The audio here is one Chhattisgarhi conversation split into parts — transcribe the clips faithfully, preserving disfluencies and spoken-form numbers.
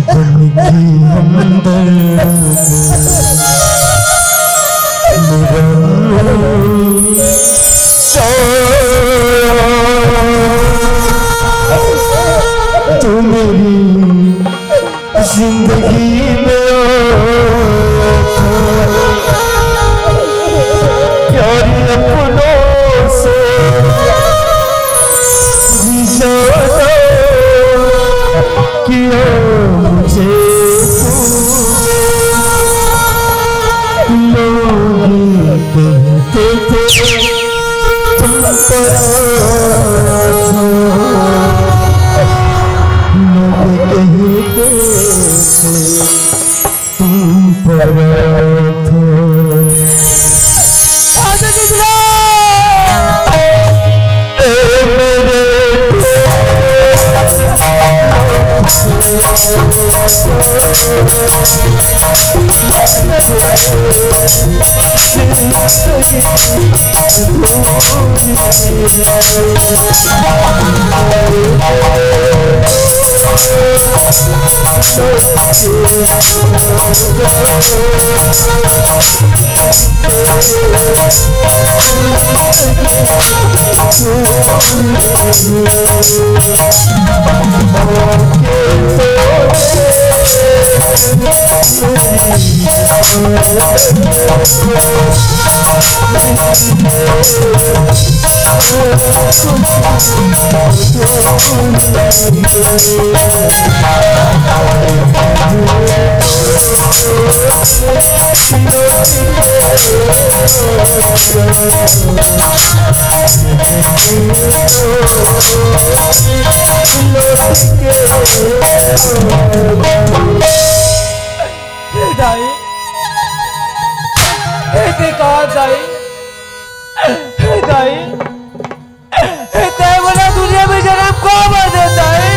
बन के हमदर्द मेरा साया। तू मेरी जिंदगी में आया था, प्यार अपनों से भी ज्यादा किया मुझे तूने। लोग कहते थे तुम पराया हो, लोग कहते थे तुम पराया हो। ए मेरे हे दाई, हे बेकार दाई, हे दाई, हे तैं मोला दुनिया में जन्म काबर दे दाई?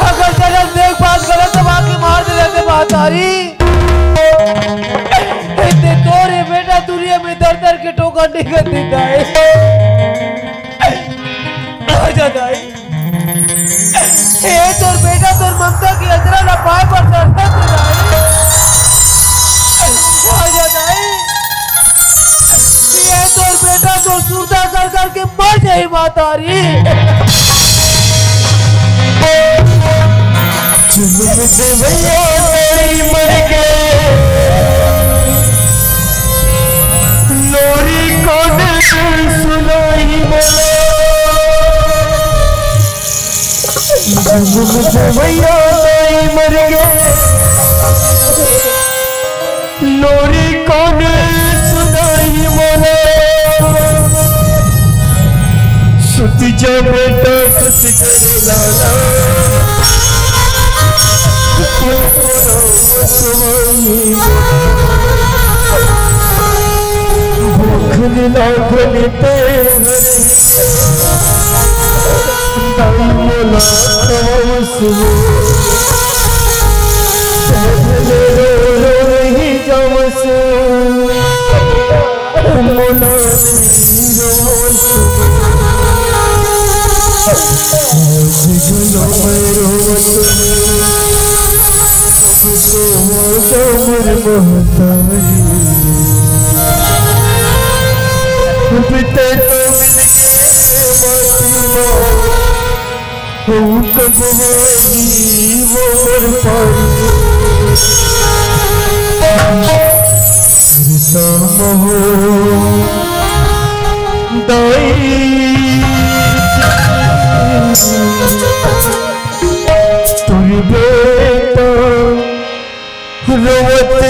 अगर जन्म देख बात गलत तो बाकी मार दे जाते महतारी। हे तैं तोरे बेटा दुनिया में दर दर के ठोकर नहीं कर देता है। आजा दाई। ए तोर बेटा तोर ममता के अचरा ला पाए बर तरसत हे दाई। आजा दाई। ए तोर बेटा तोर सुरता कर कर के मर जाही महतारी। जुलुम देवइया दाई मर गे, लोरी कोन सुनाही मोला। जुलुम देवइया दाई मर गे, लोरी कोन सुनाही मोला। सुत जा बेटा, सुत जा रे लाला। भूख लागल ते हरे, दाई मोला खवाओ सुबह। पहले रो रो रही जावस, मोला रो सुबह। आज गुनो मैं रोवत हूँ, अब तो होगा मोर महतारी। अब ते तो मिल के माटी मा, हम कब होही वो मोर पारी। करता महो दाई, तोर बेटा रोवत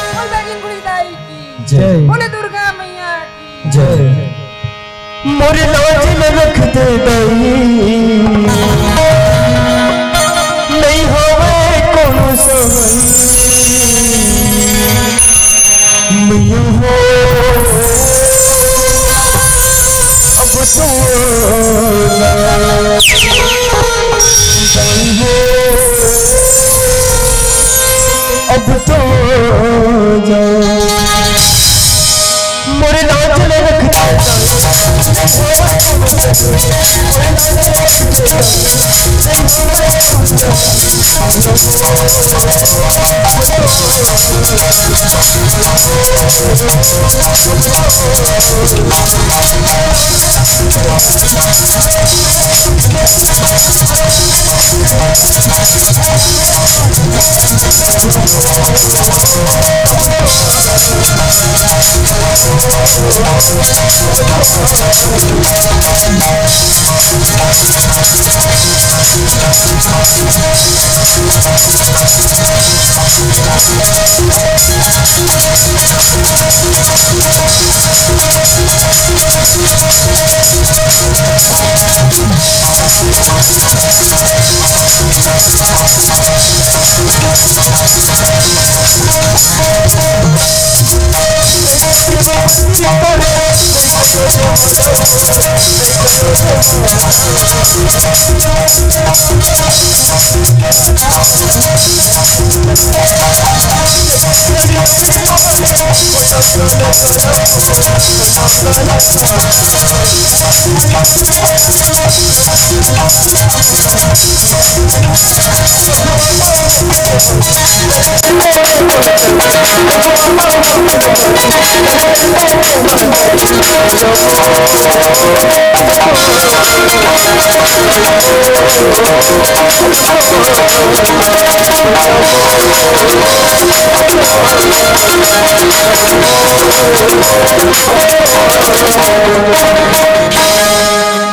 बोल बजरंग बली दाई की। जय। बोले दुर्गा मैया की। जय। मोर लाज ल रख दे दाई, नइ हवय कोनो सवई। मैया हो, अब तो दाई हो, अब तो जा। मोर लाज ल रख दे दाई।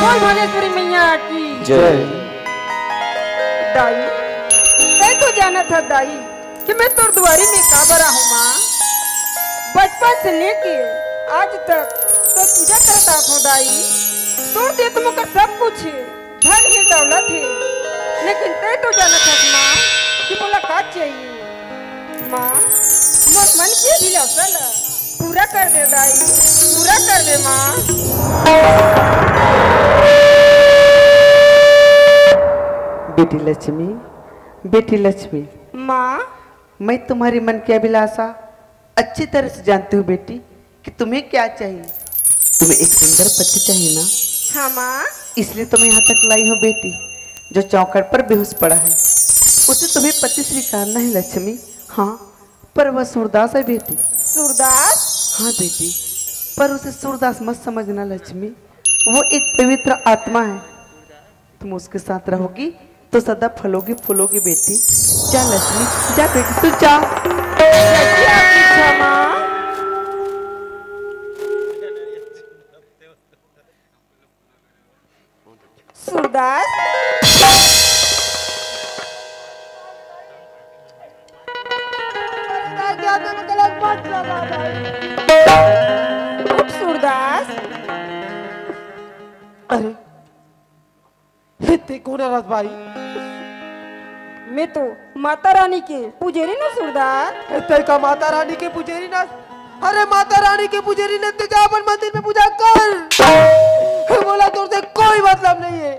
बोल भुवनेश्वरी मैया की। जय। दाई, तैं तो जानत हस दाई कि मैं तोर दुआरी में काबर आहूँ माँ। बचपन से लेके आज तक तोर पूजा करत आत हूँ दाई। तोर दे तो मोकर सब कुछ हे, धन हे, दौलत हे, लेकिन तैं तो जानत हस माँ कि मोला का चाहिए। माँ, मोर मन के अभिलाषा ला पूरा कर दे दाई, पूरा कर दे माँ। बेटी लक्ष्मी, बेटी लक्ष्मी। माँ। मैं तुम्हारी मन की अभिलाषा अच्छी तरह से जानती हूँ बेटी, कि तुम्हें क्या चाहिए। तुम्हें एक सुंदर पति चाहिए ना? हाँ माँ। इसलिए तो मैं यहाँ तक लाई हूँ बेटी, जो चौखट पर बेहोश पड़ा है, उसे तुम्हें पति स्वीकारना है लक्ष्मी। हाँ, पर वह सूरदास है बेटी। सूरदास? हाँ बेटी, पर उसे सूरदास मत समझना लक्ष्मी, वो एक पवित्र आत्मा है। तुम उसके साथ रहोगी तो सदा फलोगी फूलोगी बेटी। जा लक्ष्मी, जा बेटी, तू जा। जैसी आपकी इच्छा माँ। सूरदास। उठ सूरदास। अरे, हे, तैं कोन हरस भाई? मैं तो माता रानी के पुजेरी ना सूरदास। हे, तैं का माता रानी के पुजेरी ना? अरे, माता रानी के पुजेरी ना, तैं जा अपन मंदिर में पूजा कर। हे, मोला तोर से कोई मतलब नहीं है।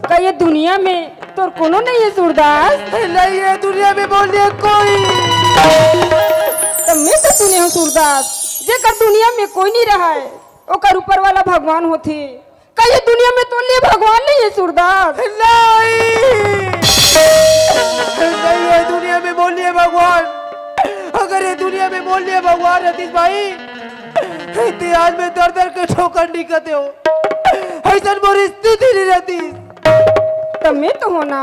का ये दुनिया में तोर कोनो नहीं है सूरदास? हे, नहीं है दुनिया में मोर लिए कोई। त मैं तो सुने हूँ सूरदास, जेकर दुनिया में कोई नहीं रहा है, ओकर ऊपर वाला भगवान होथे। का ये दुनिया में तोर लिए भगवान नहीं है सूरदास? नहीं। नहीं है दुनिया में मोर लिए भगवान। अगर ये दुनिया में मोर लिए भगवान रहतिस भाई, ते आज मैं दर दर के ठोकर निकते हो, ऐसन मोर स्थिति नहीं रहतिस। त मैं तो हूँ ना,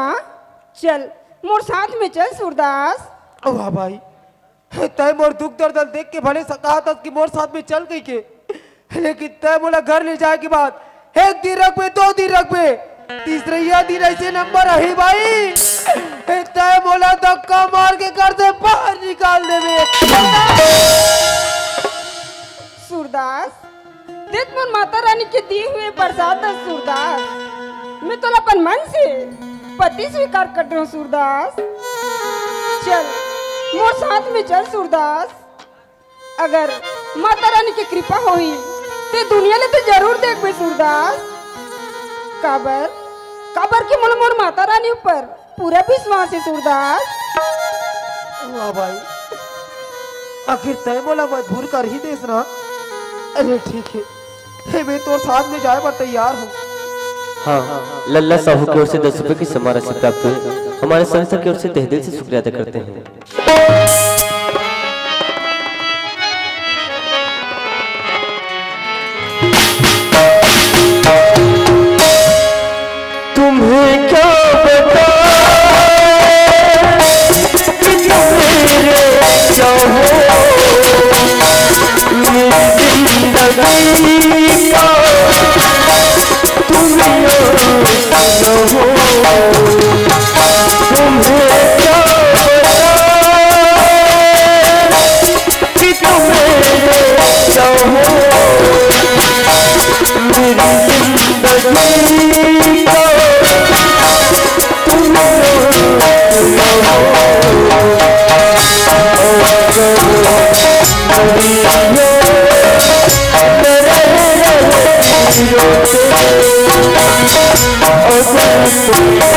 चल मोर साथ में चल सूरदास। वाह भाई, तैं मोर दुख दर्द ल देख के भले सकत हस कि मोर साथ में चल कहिके, लेकिन तैं मोला घर ले जाए के बाद एक दिन रखबे, दो दिन रखबे, तीसरइया दिन ऐसे नंबर आही भाई, तैं मोला धक्का मार के घर से बाहर निकाल देबे। सूरदास, देख मोर माता रानी के दिए हुए प्रसाद हे सूरदास। मैं तोला अपन मन से पति स्वीकार कर रहा हूँ सूरदास। चल, मोर साथ में चल सूरदास। अगर माता रानी के कृपा होही, ते दुनिया ले तो जरूर देखबे सूरदास। काबर, काबर कि मोला मोर माता रानी ऊपर पूरा विश्वास हे सूरदास। वाह भाई, आखिर तैं मोला मजबूर कर ही देस ना। अरे ठीक है, हे, मैं तोर साथ में जाए बर तैयार हूँ। हाँ, लल्ला साहू की ओर से दस रुपए की सम्मान राशि प्राप्त हुई। हमारे संस्था की ओर से तहे दिल से शुक्रिया अदा करते हैं। तुम्हें क्या बताएं कि तुम मेरे क्या हो, मेरी जिंदगी का तुम याद न हो। तुम्हें क्या बताएं कि तुम मेरे क्या हो, मेरी जिंदगी का तुम मेरे क्या हो। अगर मेरी हो, मेरे रहती रोते, अगर तुम न होते,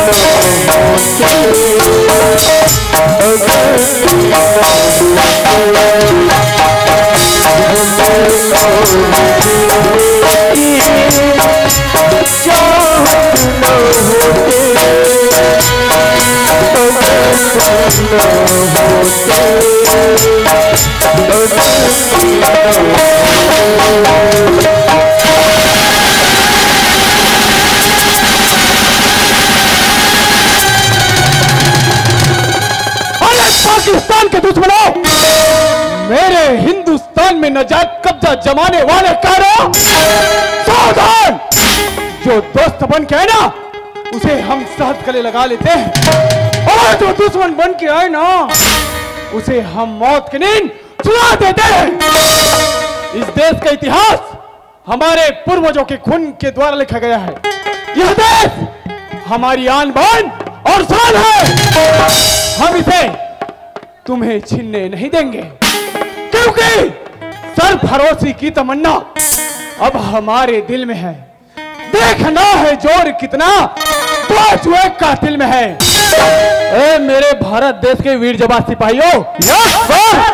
अरे पाकिस्तान के दुश्मनों, मेरे हिंदुस्तान में नाजायज कब्जा जमाने वाले कायरों, सावधान! जो दोस्त बन के आए ना, उसे हम साथ गले लगा लेते हैं, और जो दुश्मन बन के आए ना, उसे हम मौत की नींद सुला देते हैं। इस देश का इतिहास हमारे पूर्वजों के खून के द्वारा लिखा गया है। यह देश हमारी आन बान और शान है। हम इसे तुम्हें छीनने नहीं देंगे, क्योंकि सरफरोशी की तमन्ना अब हमारे दिल में है। देखना है जोर कितना, पांच हुए कातिल में है। ए मेरे भारत देश के वीर जवान सिपाहियों, यस सर।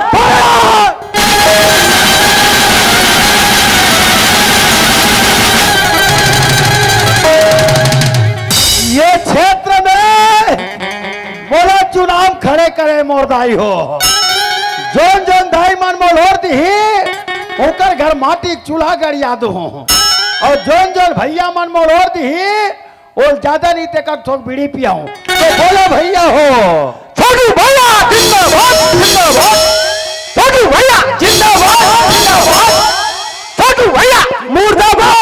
ये क्षेत्र में मोला चुनाव खड़े करे मोर दाई हो। जोन जोन दाई मन मोल ओर दिही, ओकर घर माटी के चूल्हा गड़िया दो। और जोन जोन भैया मन मोल ओर दिही, ओल ज्यादा नहीं ते कर थोक बीड़ी पियाऊं। तो बोलो भैया हो। छोटू भैया जिंदाबाद, जिंदाबाद। छोटू भैया जिंदाबाद, जिंदाबाद। छोटू भैया मुर्दाबाद।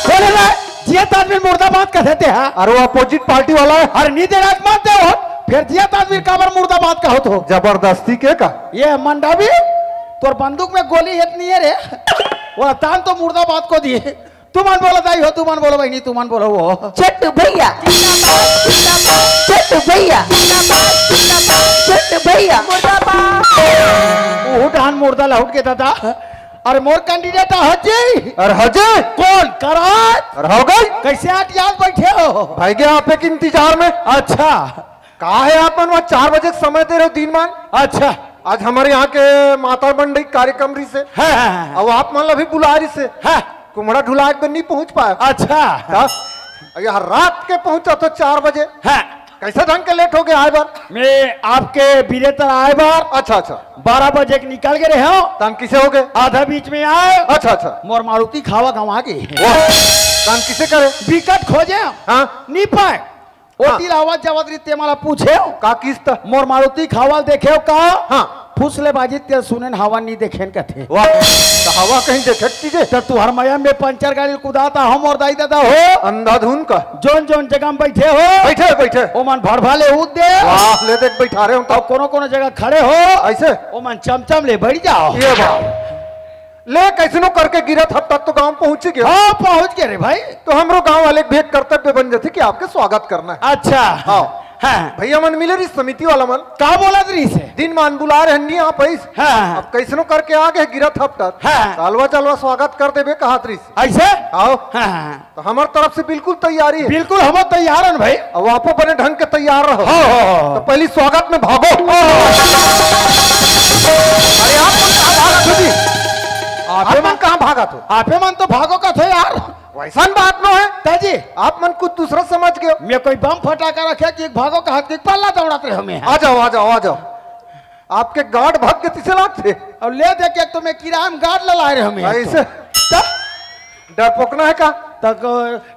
बोले ना, जियत आदमी मुर्दाबाद कहते हैं। अरे वो अपोजिट पार्टी वाला है। अरे नी दे राज मानते हो, फिर जियत आदमी काबर मुर्दाबाद का हो तो? जबरदस्ती के का? ये मंडावी, तोर बंदूक में गोली हेत नहीं है रे। वो तान तो मुर्दाबाद को दिए। तुमन बोलो दाई हो, तुमन बोलो बहनी, तुमन बोलो वो। छोटू भैया जिंदाबाद, जिंदाबाद। छोटू भैया जिंदाबाद, जिंदाबाद। छोटू भैया मुर्दाबाद। ओहू डहान मुर्दा लहुट के दादा। अरे मोर कैंडिडेट हजी। अरे हजी। कौन? करात। अरे हो गई। कैसे आठ याद बैठे हो? भाई गया आप एक इंतजार में। अच्छा। का है आप मन वहाँ चार बजे के समय दे रहे हो दिन मान? अच्छा। आज हमारे यहाँ के माता मंडई कार्यक्रम रही से। हाँ, हाँ, हाँ। अब आप मन ला भी बुला रही से। हाँ। कुमड़ा ढुला के नहीं पहुँच पाए। अच्छा। का? यार रात के पहुँचा तो चार बजे। हाँ। कैसे ढंग के लेट हो गया आए बार? मैं आपके बिरेतर आए बार। अच्छा, अच्छा। बारह बजे के निकल के रहे हो। तन किसे हो गए? आधा बीच में आए। अच्छा, अच्छा। मोर मारुति खावा गंवा गे। वाह। तन किसे करे? विकट खोजे। हाँ। नहीं पाए। हाँ। ओटी ला आवत जावत रही ते मला पूछे। का किस्त? मोर मारुति खावा ल देखे हो का? हाँ। फुसलेबाजी ते सुने न हवा नहीं देखे न कथे। वाह। तो हवा कहीं देखे चीजे? तो तुहर मया में पंचर गाड़ी कुदाता हम और दाई दादा हो। अंधाधुन का। जोन जोन जगह में बैठे हो। बैठे, बैठे। ओमन भड़भा ले उद दे। वाह, ले देख बैठा रहे हो तो। और कोनो कोनो जगह खड़े हो। ऐसे? ओमन चमचम ले बैठ जाओ। ये बात। ले, कैसनो करके गिरत हफ्ता तो गांव पहुंच गया। हाँ, पहुंच गए रे भाई। तो हमरो गांव वाले के भी एक कर्तव्य बन जाथे कि आपके स्वागत करना है। अच्छा। हाँ। हाँ। भैया मन मिले रही समिति वाला मन। का बोलत रही से? दिन मान बुला रहे हन्नी आप ऐस। हाँ, हाँ। अब कैसनो करके आ गए गिरत हफ्ता। हाँ। चलवा चलवा स्वागत कर देबे कहत रही से। ऐसे? आओ। हाँ, हाँ। तो हमार तरफ से बिल्कुल तैयारी है। बिल्कुल हम तैयार हन भाई। अब आपो बने ढंग के तैयार रहो। हाँ, हाँ, हाँ, हाँ। तो पहली स्वागत में भागो। अरे आप कौन सा भागत हो जी? आप मन कहाँ भागत हो? आपे मन तो भागो कथो यार। वैसन बात नो हे। ताजी। आप मन कुछ दूसरा समझ गए हो। मैं कोई बम फटाका रखे कि भागो कहा कि पल्ला दौड़त रहे हो मैं। आ जाओ, आ जाओ, आ जाओ। आपके गार्ड भाग के तिसे लागथे। अउ ले दे के तो मैं किराम गार्ड ला लाए रहे हो मैं। ऐसे? तब डरपोकना है का? तक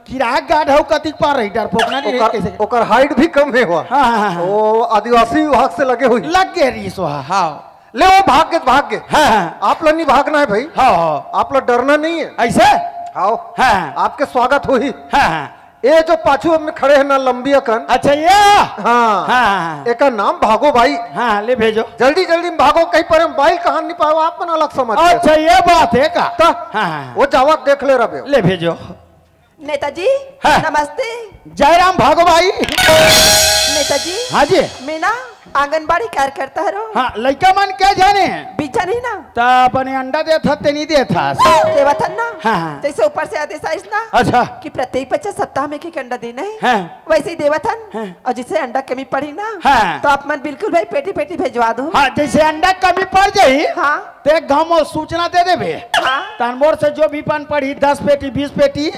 किराक गार्ड हो कतिक पार रही, डरपोकना नहीं रही ओकर, कैसे? ओकर हाइट भी कम है हुआ। हाँ, हाँ, हाँ, हाँ। वो आदिवासी विभाग से लगे हुई। लग गए रही सो, हाँ, हाँ। ले वो भाग के, भाग के। हाँ, हाँ। आप ला नहीं भागना है भाई। हाँ, हाँ। आप ला डरना नहीं है। ऐसे? आओ। हाँ, हाँ। आपके स्वागत होही। हाँ, हाँ। ये जो पाछू में खड़े हैं ना लंबी अकन। अच्छा, ये? हाँ। हाँ, हाँ, हाँ। एका नाम भागो भाई। हाँ, हाँ, ले भेजो। जल्दी, जल्दी में भागो, कहीं पर हम बाइल कहाँ नहीं पाओ, आप मन अलग समझ गए। अच्छा, ये बात है का? तो हाँ, हाँ, हाँ। वो जावत देख ले रहे। ले भेजो। नेताजी, हाँ। नमस्ते। जयराम भागो भाई। नेताजी, हाँ जी। मैं ना आंगनबाड़ी कार्यकर्ता हरो। हाँ, लइका मन क्या जाने हैं? बीजा नहीं ना। त अपने अंडा देथा, तेनी देथा। देवत हन ना। हाँ, हाँ। जैसे ऊपर से आदेश आइस ना। अच्छा। कि प्रत्येक बच्चा सप्ताह में एक एक अंडा देना है। हाँ। वैसे ही देवत हन। हाँ। और जिसे अंडा कमी पड़ी ना, हाँ। तो आप मन बिल्कुल भाई पेटी पेटी भेजवा दो। हाँ, जैसे अंडा कमी पड़ जाई, हाँ। तो एक घाव में सूचना दे देबे। हाँ। तन मोर से जो भी पन पड़ी, दस पेटी, बीस पेटी,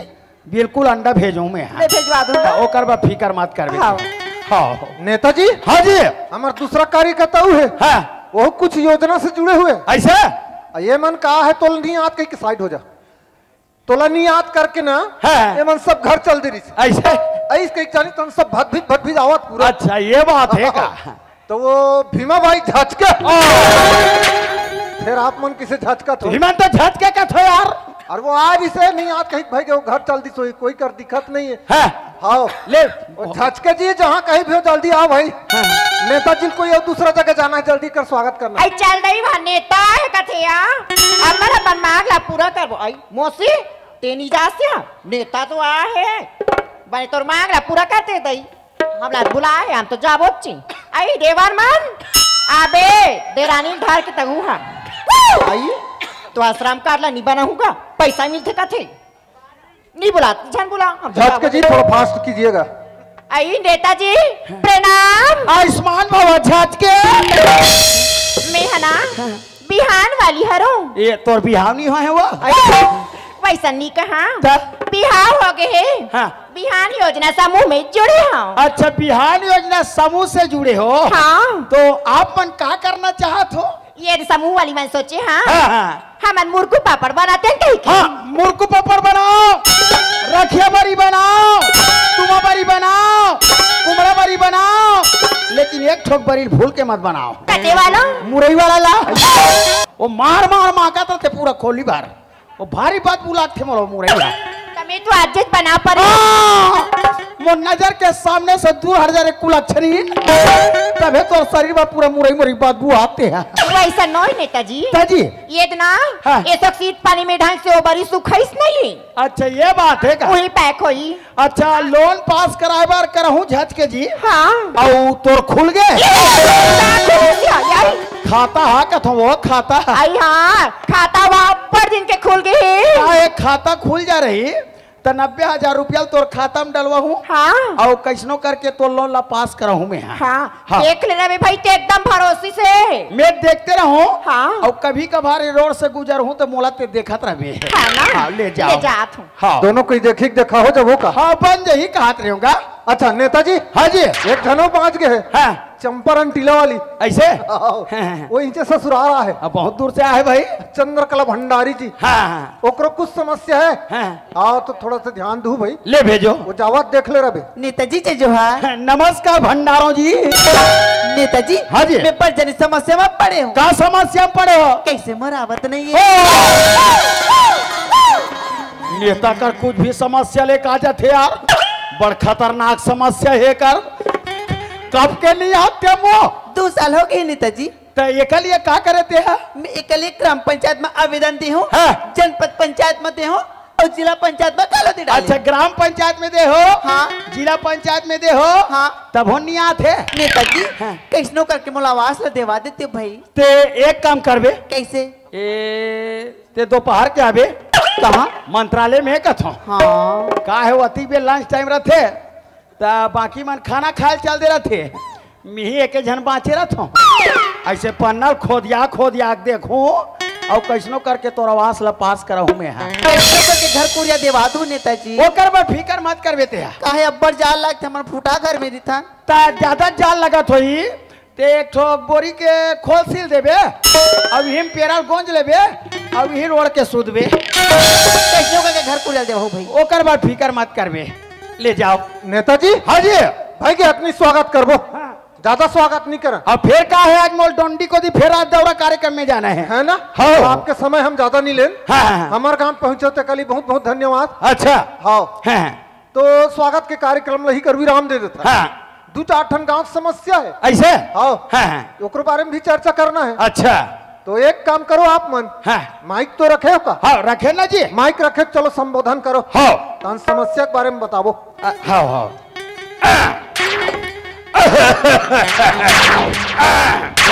बिल्कुल अंडा भेजूं मैं। ले भेजवा दूंगा। हाँ, ओकर बा फिकर मत करबे। हाँ। हाँ। नेताजी। हाँ जी। हमार दूसरा कार्यकर्ता हु है। हाँ। वो कुछ योजना से जुड़े हुए। ऐसे? आ, ये मन का है, तोला नहीं याद कहीं के साइड हो जा। तोला नहीं याद करके ना, हाँ। ये मन सब घर चल दे रही। ऐसे? ऐसे कहीं जानी तन सब भग भी, भग भी आवत पूरा। अच्छा, ये बात है का? तो वो भीमा भाई झचके। फिर आप मन किसे झचकत हो? भीमन तो झचके का थो यार। और वो आ भी से नहीं याद कहीं भाई के वो घर चल दी सोई, कोई कर दिक्कत नहीं है। हाँ। हाँ। ले। वो झचके जी जहाँ कहीं भी हो जल्दी आओ भाई। हाँ। नेताजी को ये दूसरा जगह जाना है, जल्दी कर स्वागत करना। आई चल रही वहाँ नेता है कथे या। अपन अपन मांग ला पूरा करबो। आई मौसी, तेनी जासिया, नेता तो आ है। बने तोर मांग ला पूरा करते दई। हमला बुलाए, हम तो जाबो ची। आई देवर मन, आबे, देरानी धार के तगू हम। आई, तो आश्रम कार्ड ला नहीं बनाऊंगा, पैसा मिलथे कथे। नहीं बुला, झन बुला, हम तो झटके जाबो। जी, थोड़ा फास्ट कीजिएगा। आई नेताजी, प्रणाम। आयुष्मान भवा झटके। मैं है ना, बिहान वाली हरो। ये तोर बिहाव नहीं होए हे वो? अरे, वैसा नहीं कहा। त? बिहाव हो गए हे। हाँ। बिहान योजना समूह में जुड़े हो। अच्छा, बिहान योजना समूह से जुड़े हो? हाँ। तो आप मन का करना चाहत हो? ये समूह वाली मन सोचे, हाँ। हाँ, हाँ। हमन मुरकू पापड़ बनाते हैं कहीं के। हाँ, मुरकू पापड़ बनाओ, रखिया बरी बनाओ, तुमा बरी बनाओ, कुमड़ा बरी बनाओ, लेकिन एक ठोक बरी भूल के मत बनाओ। कटे वाला? मुरई वाला ला। वो मार मार माका तो थे पूरा खोली बार। वो भारी बात बुलात थे मोरो मुरई ला। तमे तो आज बना पड़े। हाँ! मोर नजर के सामने से दूर हट जा रे कुलक्षणी। तभे तोर शरीर में पूरा मुरई मुरई बदबू आते हैं। वैसा नहीं नेताजी। ताजी। ये तो ना, हाँ। ये सब सीत पानी में ढंग से वो बरी सुखाइस नहीं। अच्छा, ये बात है का? वही पैक होई। अच्छा, लोन पास कराए बार करहूँ झचके जी। हाँ। अउ तोर खुल गे? ये, ये, ये, ये, ये। खाता हा कथो वो खाता हा। आई हाँ, खाता वहाँ पर दिन के खुल गए हे। का एक खाता खुल जा रही, त नब्बे हजार रुपया तोर खाता में डलवाहूँ। हाँ। अउ कैसनो करके तोर लोन ला पास कराहूँ मैं। हाँ। हाँ। हाँ। देख लेना बे भाई, ते एकदम भरोसी से। मैं देखते रहूँ। हाँ। अउ कभी कभार ये रोड से गुजर हूँ तो मोला ते देखत रहबे। हाँ ना? हाँ, ले जाओ। ले जात हूँ। हाँ। दोनों कोई देखी के देखा हो जब वो का। हाँ, बन जही कहत रहूँगा। अच्छा, नेताजी। हाँ जी। एक झनो बाँच गए हे। हाँ। चंपारण टीला वाली। ऐसे? हाँ। वो इनसे ससुराल आहे। अब बहुत दूर से आहे भाई। चंद्रकला भंडारी जी। हाँ, हाँ। ओकरो कुछ समस्या है। हाँ। आओ तो थोड़ा सा ध्यान दू भाई। ले भेजो। वो जावत देख ले रहे। नेताजी जय जोहार। नमस्कार भंडारो जी। नेताजी, हाँ जी। मैं बड़ जनी समस्या में पड़े हूँ। का समस्या में पड़े हो? कैसे मोर आवत नहीं है? ओ! नेता कर कुछ भी समस्या लेके आ जाते यार। बड़ खतरनाक समस्या है कर। कब के नहीं आते वो? दो साल हो गए नेताजी। तो एकलिए का करे ते हा? मैं एकलिए ग्राम पंचायत में आवेदन दी हूँ, हाँ। जनपद पंचायत में दे हूँ और जिला पंचायत में कालो दे डाली। अच्छा, ग्राम पंचायत में दे हो? हाँ। जिला पंचायत में दे हो? हाँ। तब हो नहीं आते। नेताजी, हाँ। कैसनो करके मोला आवास ला देवा देते भाई। ते एक काम करबे। कैसे? ए, ते दोपहर के आबे। कहाँ? मंत्रालय में कथो। हाँ। का है, अति बे लंच टाइम रहते, त बाकी मन खाना खाए चल दे रहते। मिही एके झन बाँचे रहत हो। ऐसे पन्ना खोदिया खोदिया के देखो, अउ कइसनो करके तोर आवास ला पास करहूं मैं, हां। कइसनो करके घर कुरिया देवा दू नेताजी। ओकर बर फिकर मत करबे ते, हां। काहे अब्बड़ जाड़ लागथे, हमन फूटा घर में रिथन। त ज्यादा जाड़ लगत होही, ते एक ठो बोरी के खोल सिल देबे, अउ इही म पेरा ल गोंज लेबे, अउ इही ल ओढ़ के सूतबे। कइसनो करके घर कुरिया देवा हो भाई। ओकर बर फिकर मत करबे, ले जाव। नेताजी। हां जी। भाई के अतनी स्वागत करबो। हां। ज्यादा स्वागत नहीं करन। अउ फेर का हे, आज मोला डोंडी कोती फेर आज दौरा कार्यक्रम में जाना हे। हे ना? हां। तो आपके समय हम ज्यादा नहीं लेन। हां, हां, हां। हमर गांव पहुंचे ते के लिए बहुत बहुत धन्यवाद। अच्छा। हां। हां, हां। तो स्वागत के कार्यक्रम ल इही कर विराम दे देथन। हां। दू चार ठन गांव के समस्या हे। अइसे? हां। हां, हां। ओकरो बारे में भी चर्चा करना हे। अच्छा। तो एक काम करो आप मन। हां। माइक तो रखे हो का? हां, रखे ना जी। माइक रखे, चलो संबोधन करो। हां। तहन समस्या के बारे में बताबो। अ, हां, हां। ये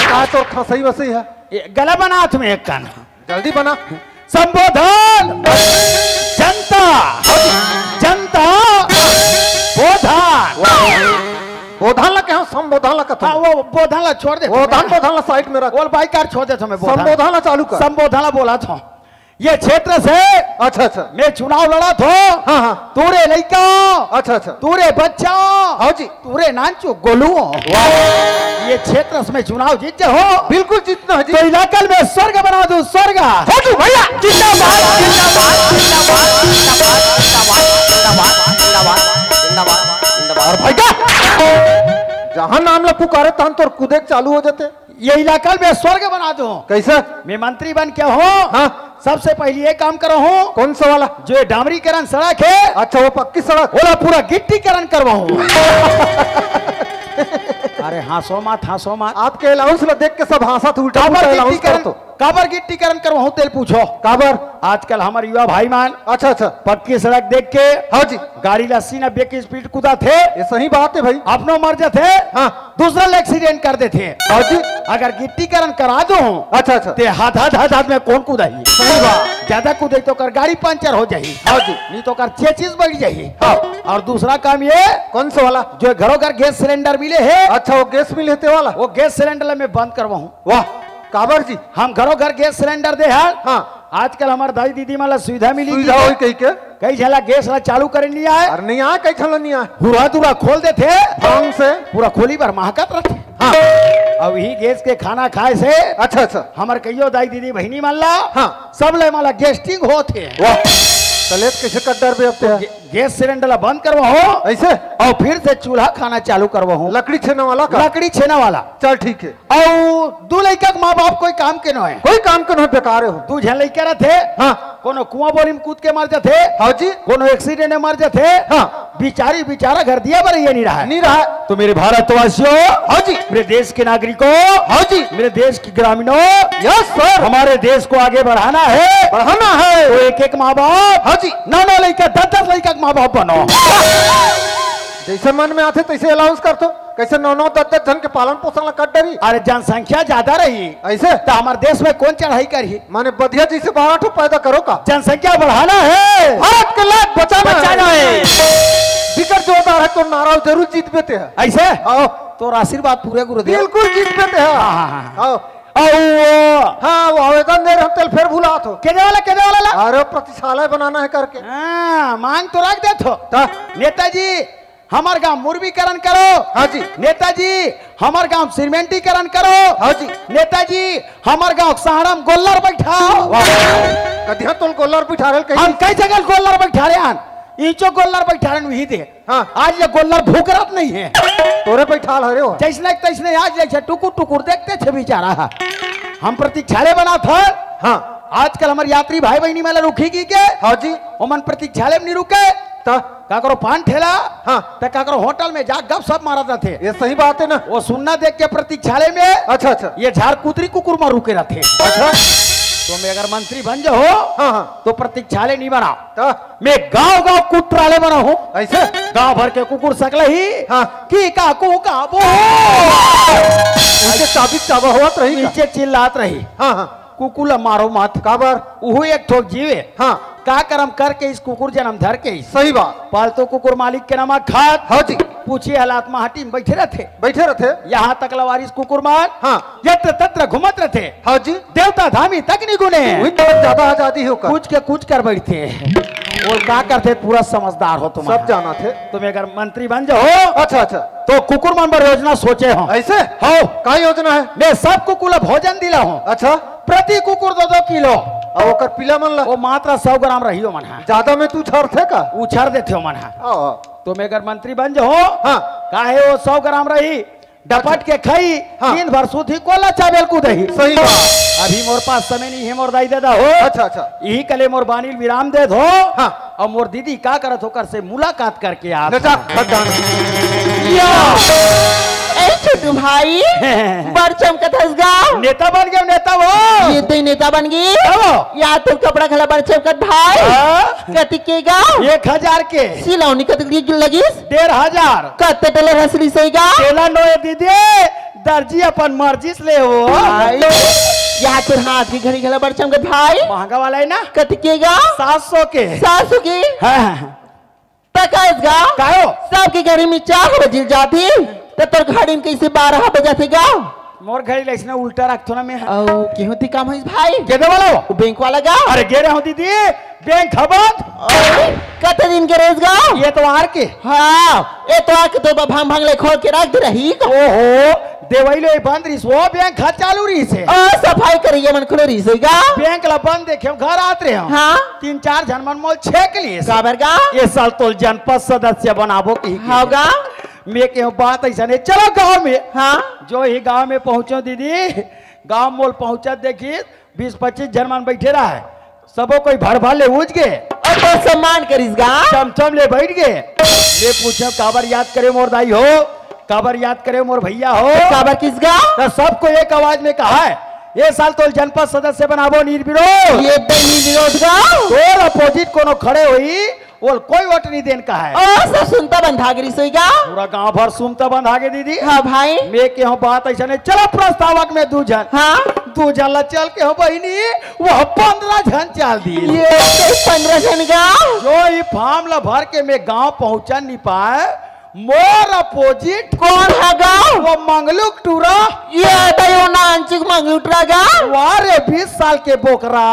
का तोर खसई वसई हे? ये गला बनात हों मैं एक कान। जल्दी बना। संबोधन। जनता। जनता। बोधन। बोधन ला कहे, संबोधन ला कथन। हां, वो बोधन ला छोड़ दे। बोधन, बोधन ला साइड में रख। बोल भाई, कार छोड़ देथों मैं बोधन। संबोधन ला चालू कर। संबोधन ला बोलत हों। ये क्षेत्र से अच्छा, अच्छा। मैं चुनाव लड़त हों। हां, हां। तोरे लइका। अच्छा, अच्छा। तोरे बच्चा। हां जी। तोरे नानचो गोलू। वाह। ये क्षेत्र से मैं चुनाव जीत जाहूं। बिल्कुल जीतना हे जी। तो इलाका ल मैं स्वर्ग बना दूं, स्वर्ग। छोटू भैया। जिंदाबाद, जिंदाबाद, जिंदाबाद। और भाई का जहां नाम ला पुकारे, तहां तोर कूदे के चालू हो जाथे। ये इलाका ल मैं स्वर्ग बना दूं। कइसे? मैं मंत्री बन के हों। हां। सबसे पहली ये काम करहूं। कौन सा वाला? जो ये डामरीकरण सड़क हे। अच्छा, वो पक्की सड़क। ओला पूरा गिट्टीकरण करवाहूं। अरे हांसो मत, हांसो मत। आपके अलाउंस ला देख के सब हांसत हे, उल्टा काबर पुल्टा अलाउंस गिट्टीकरण, करत हो। काबर गिट्टीकरण करवाहूं तेला पूछो। काबर? आजकल हमर युवा भाई मन अच्छा, अच्छा। पक्की सड़क देख के हां जी। गाड़ी ला अस्सी नब्बे की स्पीड कूदत हे। ये सही बात हे भाई। अपनो मर जाथे। हां। दूसरा ल एक्सीडेंट कर देथे। हां जी। अगर गिट्टीकरण करा दूं, अच्छा, अच्छा। ते हद, हद, हद, हद में कोन कूदही? सही बात। ज्यादा कूदही तो ओकर गाड़ी पंचर हो जाही। हां जी। नहीं तो ओकर चेसिस बैठ जाही। हां। अउ दूसरा काम ये कौन सा वाला? जो घरों घर गैस सिलेंडर मिले हे। अच्छा, वो गैस मिले हे ते वाला? वो गैस सिलेंडर ला मैं बंद करवाहूं। वाह, काबर जी? हम घरों घर गैस सिलेंडर दे हन। हां। आजकल हमर दाई दीदी मन ला सुविधा मिली सुविधा हे। होई कहिके। कई झन ला गैस ला चालू करे नहीं आय। अरे नहीं आय, कई झन ला नहीं आय। हुरा दुरा खोल देथे। ढंग से। पूरा खोली भर महकत रथे। हां। अउ इही गैस के खाना खाय से अच्छा, अच्छा। हमर कइयो दाई दीदी बहिनी मन ला हां। सब ले मन ला गैस्ट्रिक होथे। वाह। तले कइसे कट डरबे अब ते? गे-, गैस सिलेंडर ला बंद करवाहूं। अइसे? अउ फिर से चूल्हा खाना चालू करवाहूं। लकड़ी छेना वाला का? लकड़ी छेना वाला। चल ठीक हे। अउ दू लइका के माँ बाप कोई काम के नोहे। कोई काम के नोहे, बेकार हो। दू झन लइका रथे। हां। कोनो कुआं बोरी में कूद के मर जाथे। हां जी। कोनो एक्सीडेंट में मर जाथे। हां। बिचारी बिचारा घर दिया बर ये नहीं रहा। नहीं रहा। तो मेरे भारतवासियों, हां जी। मेरे देश के नागरिकों, हां जी। मेरे देश के ग्रामीणों, यस सर। हमारे देश को आगे बढ़ाना है। बढ़ाना है। तो एक एक माँ बाप, हां जी। नौ नौ लइका, दस दस लइका के माँ बाप बनो। जइसे मन में आथे तइसे अलाउंस करथो। कइसे नौ नौ दस दस झन के पालन पोषण ला कट डरी? अरे जनसंख्या ज्यादा रही अइसे? त हमर देश में कोन चढ़ाई करही? माने बधिया जइसे बारह ठो पैदा करो का? जनसंख्या बढ़ाना है। भारत के लाज बचाना है। बचाना है। बिकट जोरदार हे तोर नारा, जरूर जीतबे ते हे। अइसे? हां। तोर आशीर्वाद पूरे गुरुदेव। बिल्कुल जीतबे ते हे। हां, हां, हां, हां। हां। अउ वो हां, वो आवेदन दे रहे हम, तेला फेर भुलात हो। केदे वाला, केदे वाला ला? अरे, प्रतीक्षालय बनाना हे करके। हां, मांग तो रख देथो। त? नेताजी, हमर गांव मुर्मीकरण करो। हां जी। नेताजी, हमर गांव सीमेंटीकरण करो। हां जी। नेताजी, हमर गांव के सहाड़ा में गोल्लर बैठाओ। वाह। कदिया तोल गोल्लर बैठा रहे कहीं? हम कई जगह गोल्लर बैठा रहे हन। इंचो गोल्लर बैठा रहे हन, वही दे। हां। आज ले गोल्लर भूकरत नहीं हे। तोरे बैठाल हरे हो। जइसने के तइसने आज ले छे, टुकुर टुकुर देखते छे बेचारा। हम प्रतीक्षालय बनात हन। हां। आजकल हमर यात्री भाई बहिनी मन ला रुकही कहिके। हां जी। ओमन प्रतीक्षालय में नहीं रुके। त? काकरो पान ठेला, हां। त काकरो होटल में जा गपशप मारत रथे। ये सही बात हे ना। वो सुन्ना देख के प्रतीक्षालय में अच्छा, अच्छा। ये झार कुतरी कुकुर मन रुके रथे। अच्छा। तो मैं अगर मंत्री बन जाहूं, हां, हां। तो प्रतीक्षालय नहीं बनाओ। त? मैं गांव गांव कुतरालय बनाहूं। अइसे? गांव भर के कुकुर सकलही, हां। की का कू का बो। उनके चाबी चाबा होवत रही का? नीचे चिल्लात रही। हां, हां। कुकुर ला मारो मत। काबर? उहू एक ठोक जीवे। हां। का करम करके इस कुकुर जनम धर के इस सही बात। पालतू कुकुर मालिक के नाम खात। हाँ जी। पूछे हालात माटी में बैठे रहते। बैठे रहते। यहाँ तक लवारिस कुकुर मान। हाँ। यत्र तत्र घूमत रहते। हाँ जी। देवता धामी तक नहीं गुने। वही तो ज्यादा आजादी हो कर। कुछ के कुछ कर बैठते। वो का करते, पूरा समझदार हो तुम। सब जाना थे। तुम अगर मंत्री बन जाओ। अच्छा, अच्छा। तो कुकुर मन बर योजना सोचे हो। ऐसे? हो। का योजना है? मैं सब कुकुर ला भोजन दिला हूँ। अच्छा। प्रति कुकुर दो दो किलो। अब ओकर पीला मन ला? वो मात्रा सौ ग्राम रही हो मन हा। ज्यादा में तू झरथे का? उछर देथे हो मन हा। हाँ, हाँ। तुम अगर मंत्री बन जाओ। हाँ। काहे वो सौ ग्राम रही, डपट के खाई, हाँ। दिन भर सूती कोला चावल कूदही। सही बात। अभी मोर पास समय नहीं है, मोर दाई दादा हो। अच्छा, अच्छा। यही कले मोर बानी ल विराम दे दो। हाँ। और मोर दीदी का करत हो कर से मुलाकात करके आ। ले जा, खड्डा में। या। ए छोटू भाई, बड़ चमकत हस गा। नेता बन गए, नेता हो। ये तो नेता बन गई। हो। या तो कपड़ा घला बड़ चमकत भाई। हाँ। कति के गा? एक हजार के। सिलौनी कति के लगिस? डेढ़ हजार। कते टेलर हसली सही गा? तेला नोए दीदी, दर्जी अपन मर्जी से ले हो। भाई, या तोर हाथ की घड़ी घला बड़ चमकत भाई। महंगा वाला है ना? कति के गा? सात सौ के। सात सौ के? हाँ। तकस गा? कायो? सबके घड़ी में चार बजिल जाती, तो तोर घड़ी में कैसे बारह बजाते गा? मोर घड़ी ला इसने उल्टा रखथो ना मैं। ओ, केहू ती काम होइस भाई? के दे वाला हो? वो बैंक वाला गा? अरे गे रहे हो दीदी, बैंक ह बंद। अरे, कते दिन के रहिस गा? ये तो आर के। हाँ, ये तो आर के तो भांग भांग ले खोल के रख दे रही। ओहो, देवई ले बंद रहिस, वो बैंक ह चालू रहिस हे। ओ, सफाई करिए मन खुले रहिस हे गा? बैंक ला बंद देखे हम घर आत रहे हम। हाँ। तीन चार झन मन मोल छेक लिस। काबर गा? ये साल तोल जनपद सदस्य बनाबो की। हाँ गा? मैं केहू बात ऐसा नहीं, चलो गांव में। हाँ। जो ही गांव में पहुंचो दीदी, गांव मोल पहुंचत देखी बीस पच्चीस झन मन बैठे रहा है, सबो कोई भर भर ले उठ गए। और तो सम्मान करिस गा। चमचम ले बैठ गए। ले पूछो काबर याद करे मोर दाई हो, काबर याद करे मोर भैया हो। काबर किस गा? तो सबको एक आवाज में कहा है, ये साल तो जनपद सदस्य बनाबो निर्विरोध। ये तो निर्विरोध गा। तोर अपोजिट कोनो खड़े होई, ओल कोई वोट नहीं देन कहा है। ओ, सब सुनता बंधा गिरी सोई गा। पूरा गांव भर सुनता बंधा गे दीदी। हाँ भाई। मैं केहू बात ऐसा नहीं, चलो प्रस्तावक में दू झन। हाँ। दू झन ला चल के हो बहिनी, वो पंद्रह झन चाल दी। ये तो पंद्रह झन गा। जो ही फार्म ला भर के मैं गांव पहुंचा नहीं पाए, मोर अपोजिट। कौन ह गा? वो मंगलू टूरा। ये दयो नानचुक मंगलू टूरा गा। वाह रे, बीस साल के बोकरा,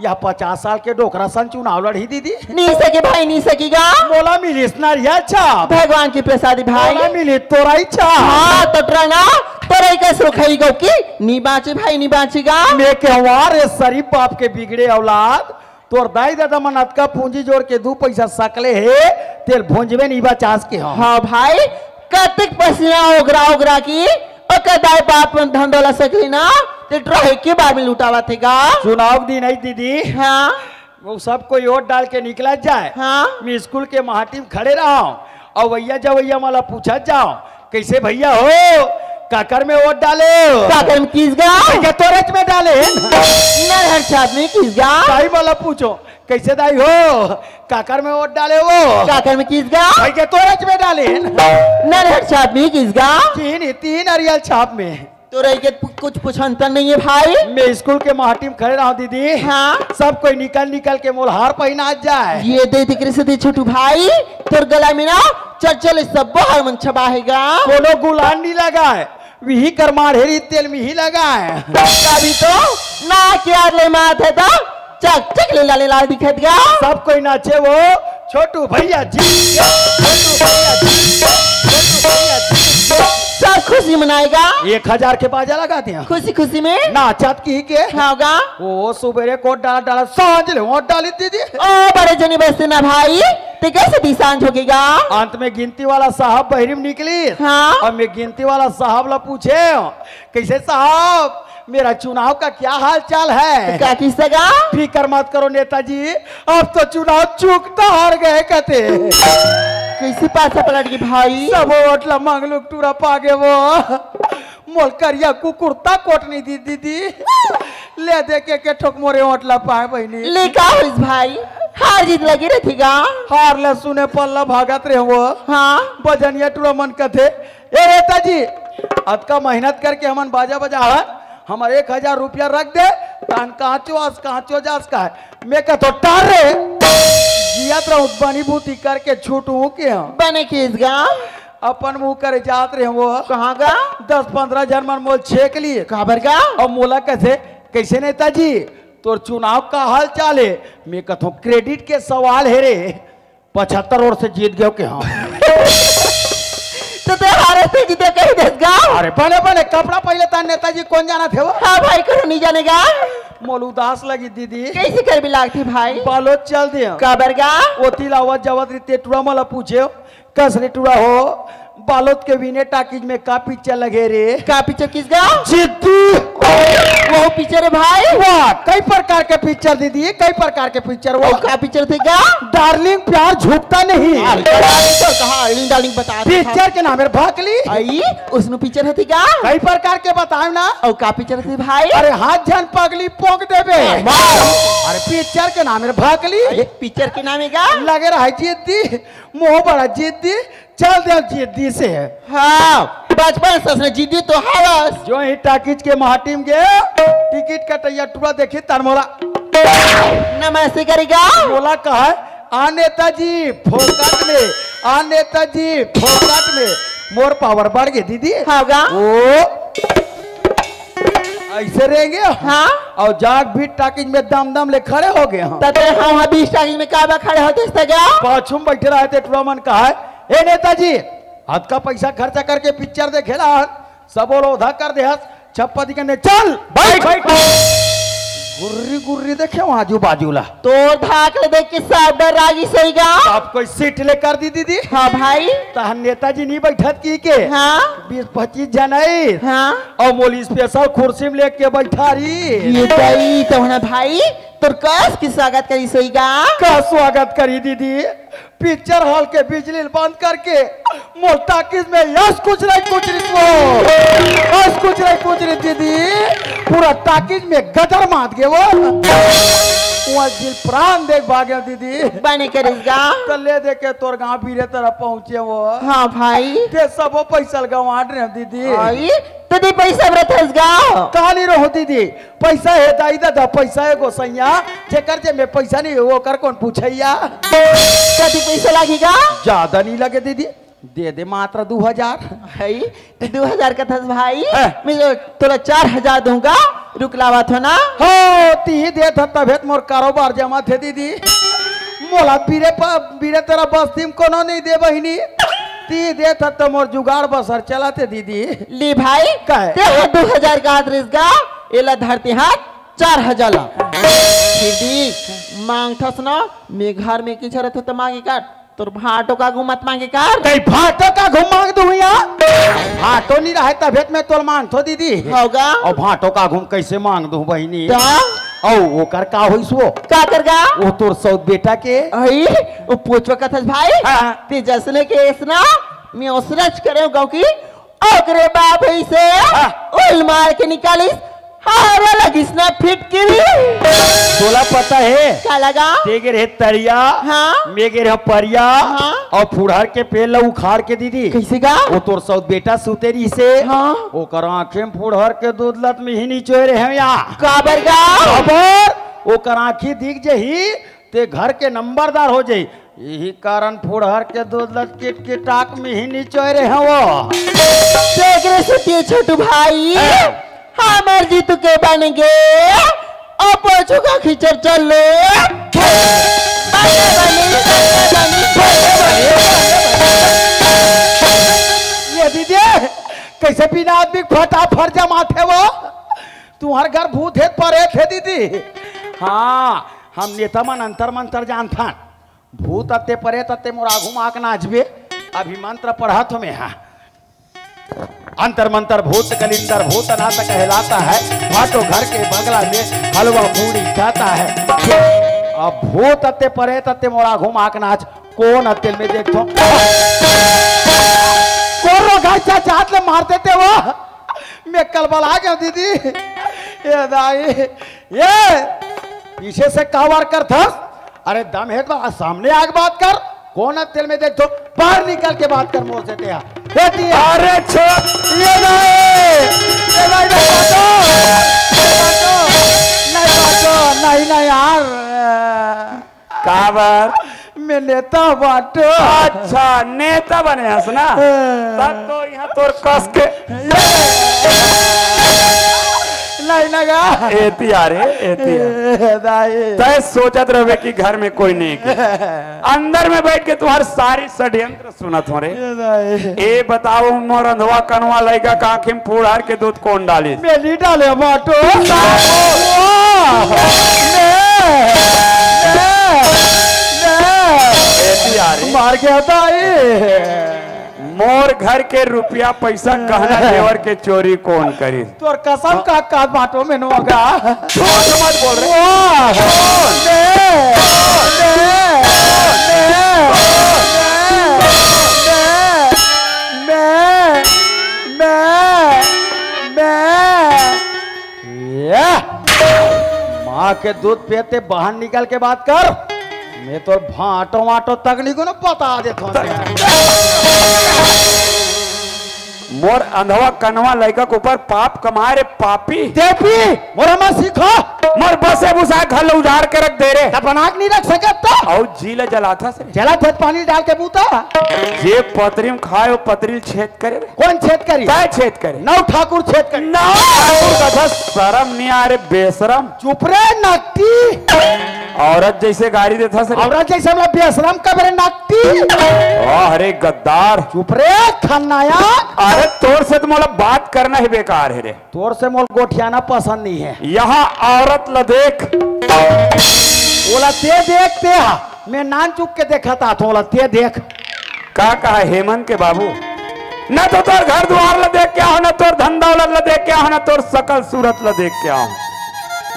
या पचास साल के डोकरा सन चुनाव लड़ही दीदी। नी सके भाई, नी सकी गा। मोला मिलिस नरियल छाप। भगवान की प्रसादी भाई। मोला मिलिस तोरई छाप। हाँ, तो टूरा ना, तोरई का सुरखई गो की, नी बाँचे भाई, नी बाँचे गा। मैं केहू रे शरीफ बाप के बिगड़े औलाद, तोर दाई ददा मन अतका पूंजी जोड़ के दू पैसा सकले हे, तेल भोंजबे नहीं बचास के हम। हाँ भाई, कतिक पसीना ओगरा ओगरा की, ओकर दाई बाप मन धन डोला सकली ना, ते ट्रहे के बार में लुटावा थे गा। चुनाव दिन है दीदी। हाँ। वो सब कोई वोट डाल के निकला जाए। हाँ। मैं स्कूल के माटी में खड़े रहा हूँ, और भैया जब भैया मला पूछा जाओ, कैसे भैया हो, काकर में वोट डाले हो? काकर में किस गा? भैया तोरच में डाले हैं। नरहर छाप में किस गा? भाई मला पूछो, कैसे दाई हो, काकर में वोट डाले हो? काकर में किस गा? भैया तोरच में डाले हैं। नरहर छाप में किस गा? तीन ही, तीन अरियल छाप में। तोरई के पु-, कुछ पुछंतर नहीं है भाई। मैं स्कूल के माटी में खड़े रहा हूँ दीदी। हाँ। सब कोई निकल निकल के मोल हार पहना जाए। ये दे दिख रही से छोटू भाई, तोर गला में ना चल चल सब हार मन छबाहेगा। कोनो गुलाल नहीं लगा है, विही कर माढ़ेरी तेल में ही लगा है। तभी तो ना के यार ले माथे तो चक चक ले लाले लाल दिखत गा। सब कोई नाचे वो, छोटू भैया जी, छोटू भैया जी, छोटू भैया जी। सब खुशी मनाएगा। एक हजार के बाजा लगा दिया। खुशी खुशी में। नाचत की के। हाँ गा। ओ सुबेरे को डाला डाला, सांझ ले वोट डाली दीदी। ओ बड़े जनी बस्ती ना भाई, ते कैसे दी सांझ होगी गा? अंत में गिनती वाला साहब बहरी में निकली। हाँ। और मैं गिनती वाला साहब ला पूछे, कैसे साहब, मेरा चुनाव का क्या हाल चाल है? तो क्या किस्सा गा? फिकर मत करो नेताजी, अब तो चुनाव चुकता हार गए कहते। कैसे पासा पलट गई भाई? सब वोट ला मंगलू टूरा पागे वो। मोल करिया कुकुर तक वोट नहीं दी दीदी। ले दे के, के ठोक मोरे वोट ला पाए बहनी। ले का होइस भाई? हार जीत लगी रहती गा। हार ले सुने पल्ला भागत रहे वो। हाँ। बजनिया टूरा मन कथे, ए नेताजी, अतका मेहनत करके हमन बाजा बजा हन, हमर एक हजार रुपया रख दे, तहन कांचो आस, कांचो जास का है। मैं कथों, "टार रे, जियत रहूं, बनी बूती करके छूटूं के हम।" बने किस गा? अपन मुंह करे जात रहे वो। कहाँ गा? दस पंद्रह झन मन मोल छेक लिए। काबर गा? अउ मोला कथे, "कैसे नेताजी, तोर चुनाव का हाल चाल हे?" मैं कथों, "क्रेडिट के सवाल हे रे।" पचहत्तर वोट से जीत गयो के हम। तो ते हारे से जीते कही देस गा? अरे बने बने, कपड़ा पहले तान नेताजी कोन जानथे वो? हाँ भाई, कोनो नहीं जानेगा। मोल उदास लगी दीदी। कैसे कर भी लागती भाई? बालोद चल दे। काबर गा? ओती लावत जावत रीते टुरा मला पूछे, "कस रे टुरा हो, बालोद के विनय टाकीज में का पिक्चर लगे रे?" का पिक्चर किस गा? जिद्दी। वो पिक्चर है भाई? वाह, कई प्रकार के पिक्चर दीदी, कई प्रकार के पिक्चर। वो वो का पिक्चर थे गा? डार्लिंग प्यार झुकता नहीं। अरे, डार्लिंग तो कहाँ? डार्लिंग, डार्लिंग बता दे। पिक्चर के नाम है भाकली। आई, उसमें पिक्चर है थी गा? कई प्रकार के बताओ ना। और का पिक्चर थे भाई? अरे, हाथ झन पगली पोंक देबे। अरे, पिक्चर के नाम है भाकली। अरे, पिक्चर के नाम है गा? लगे रहा है जिद्दी, मोह बड़ा जिद्दी, चल दे जिद्दी से। हाँ, बचपन से उसने जिद्दी तो हवस। जो ही टाकीज के महाटीम गे, टिकट कटैया टुरा देखी तन मोला नमस्ते करेगा। मोला कहा, "आ नेताजी फोकट में, आ नेताजी फोकट में।" मोर पावर बढ़ गए दीदी। हाँ गा। ओ, ऐसे रहेंगे। हाँ। और जाग भी टाकीज में दम दम ले खड़े हो गए हम। तते हम अभी टाकीज में काबर खड़े होते सगा? पाछू में बैठे रहे थे टुरा मन कहा, "ए नेताजी, अतका पैसा खर्चा करके पिक्चर देखे ला, सबो ला ओधा कर दे हस, छप्पा दिखे ने, चल, बैठ, बैठ।" गुर्री गुर्री देखे वहाँ आजू बाजू ला। तोर धाक ले देख के सब डर रागी सही गा। सब कोई सीट ले कर दी दीदी। हाँ भाई। तहन नेताजी नहीं बैठत की के? हाँ। बीस पच्चीस जन आई। हाँ। और मोली स्पेशल कुर्सी में लेके बैठा रही। ये दई तो है ना भाई, तोर कस की स्वागत करी सही गा। का स्वागत करी दीदी? पिक्चर हॉल के बिजली बंद करके मोर टाकीज में यस कुछ नहीं कुछ रही वो, यस कुछ नहीं कुछ रही दीदी, पूरा टाकीज में गदर मात गए वो। वहाँ दिल प्राण देख भागे दीदी। बने करिस गा। तो ले दे के तोर गाँव बीरे तरफ पहुँचे वो। हाँ भाई। ते सबो पैसा गंवाट रहे दीदी। आई, तदी पैसा रथस गा। कहाँ नहीं रहो दीदी? पैसा हे दाई ददा, पैसा हे गोसैया, जेकर जेब में पैसा नहीं हे, ओकर कौन पूछैया? कति पैसा लागेगा? ज्यादा नहीं लगे दीदी, दे दे मात्र दू हजार। है, दू हजार कथस भाई, हैं? मैं तो तोला चार हजार दूंगा, रुक लावत हो ना। हो, ती देत ह तभे त मोर कारोबार जमा थे दीदी। मोला बीरे प-, बीरे तेरा बस्ती में कोनो नहीं दे बहिनी। ती देत ह त मोर जुगाड़ बसर चलत हे दीदी। ली भाई, का हे? ते ह दू हजार का हाथ रिस गा, एला धरती हाथ चार हजार ला। फिर भी मांगथस ना, मैं घर में किचरत हो तो मांगे कर, तोर भाटो का घूमत मांगे कर। कई भाटो का घूम मांग दू या? भाटो नहीं रहे तभे त मैं तोल मांगथो दीदी। होगा। और भाटो का घूम कैसे मांग दू बहिनी? का? औ ओकर का होइस वो? का कर गा? वो तोर सौत बेटा के। आई, वो पोचवा कथस भाई। हाँ। ते जसने के एसना, मैं ओसरच करे गाँव की। ओकरे बाप ही से हाँ। उल मार के निकालिस, हारा लगिस ना फिटकिरी। तोला पता हे? का लगा? ते गे रहे तरिया, हाँ। मैं गे रहे परिया, हाँ। और फुड़हर के पेड़ ला उखाड़ के दीदी। कैसे गा? वो तोर सौत बेटा सुते रही से, हाँ। ओकर आंखें में फुड़हर के दूध लत में ही निचोए रहे हम या। काबर गा? खबर, ओकर आंखी दिख जही, ते घर के नंबरदार हो जाई। यही कारण फुड़हर के दूध लत किटकिटाक में ही निचोए रहे हैं वो। देख रे सुतिए छोटू भाई, हैं? हमर जीतू के बन गे, अब पोछू का खींचर चल लो। बने बनी, बने बनी, बने बनी। ये दीदी, कैसे बिना आदमी फटाफट जमाथे वो? तुम्हार घर भूत हे, परेत हे दीदी। हाँ, हम नेता मन अंतर मंतर जानथन। भूत अत्ते परेत अत्ते मोर आघू म आके नाचबे। अभी मंत्र पढ़त हो में, हाँ। अंतर मंतर भूत कलिंतर भूत नाथ कहलाता है। भाटो घर के बगला में हलवा पूड़ी खाता है। अब भूत अत्ते परेत अत्ते मोर आघू म आके नाच। कोन अत्ते ल में देखथो? कोन रोगा चाचात ले मार देते वो? मैं कलबला गया दीदी। ए दाई, ये पीछे से कावर करथस? अरे दम हे त सामने आके बात कर। कोन अत्ते ल में देखथो? बाहर निकल के बात कर मोर से तेहा। ए दिया। अरे छो, ये नहीं, ये नहीं, नहीं बाटो, नहीं बाटो, नहीं ना यार, काबर? मैं नेता बाटो। अच्छा, नेता बने हस ना? तब तो यहाँ तोर कस के नहीं लगा। एती आ रे, एती आ। ए, दाई। तय सोचत रहबे कि घर में कोई नहीं के। अंदर में बैठ के तुम्हार सारी षड्यंत्र सुनत हो रे। ए दाई। ए बताओ, मोर अंधवा कनवा लइका का आँखी में फूहड़ के दूध कौन डालिस? मैं नहीं डाले बाटो। वाह! मैं, मैं, मैं। एती आ रे। मर गया दाई। मोर घर के रुपया पैसा गहना जेवर के चोरी कौन करिस? तोर कसम का, का बाटो में नोगा। झूठ मत बोल रे। वाह! ले, ले, ले, ले, ले, मैं, मैं, मैं। या! माँ के दूध पियते बाहर निकल के बात कर। मैं तोर भांटो वाटो तक नहीं कोनो बता देत हूँ। मोर अंधवा कनवा लइका के ऊपर पाप कमाए रे पापी। देपी, मोर हमर सीखो। मोर बसे भुसा घर ल उजाड़ के रख दे रे। तब बना के नहीं रख सकत तो? अउ जी ल जलाथस रे। जला थे पानी डाल के बूता। जे पतरी में खाए, वो पतरी ल छेद करे रे। कौन छेद करी? तय छेद करे। नौ ठाकुर छेद करी। नौ ठाकुर कथा शरम नहीं आ रे बेशरम। चुप रे नकटी। औरत जैसे गारी देथस रे। औरत जैसे हमला बेशरम कबे रे नकटी। वाह रे गद्दार। चुप रे खलनायक। अरे तोर से तो मोला बात करना ही बेकार है रे। तोर से मोला गोठियाना पसंद नहीं है। यहाँ औरत ल देख। ओला ते देख ते हा। मैं नान चुक के देखत आथों, ओला ते देख। का कहा हेमंत के बाबू? न तो तोर घर दुआर ल देख के आहों, न तोर धन दौलत ल देख के आहों, न तोर सकल सूरत ल देख के आहों।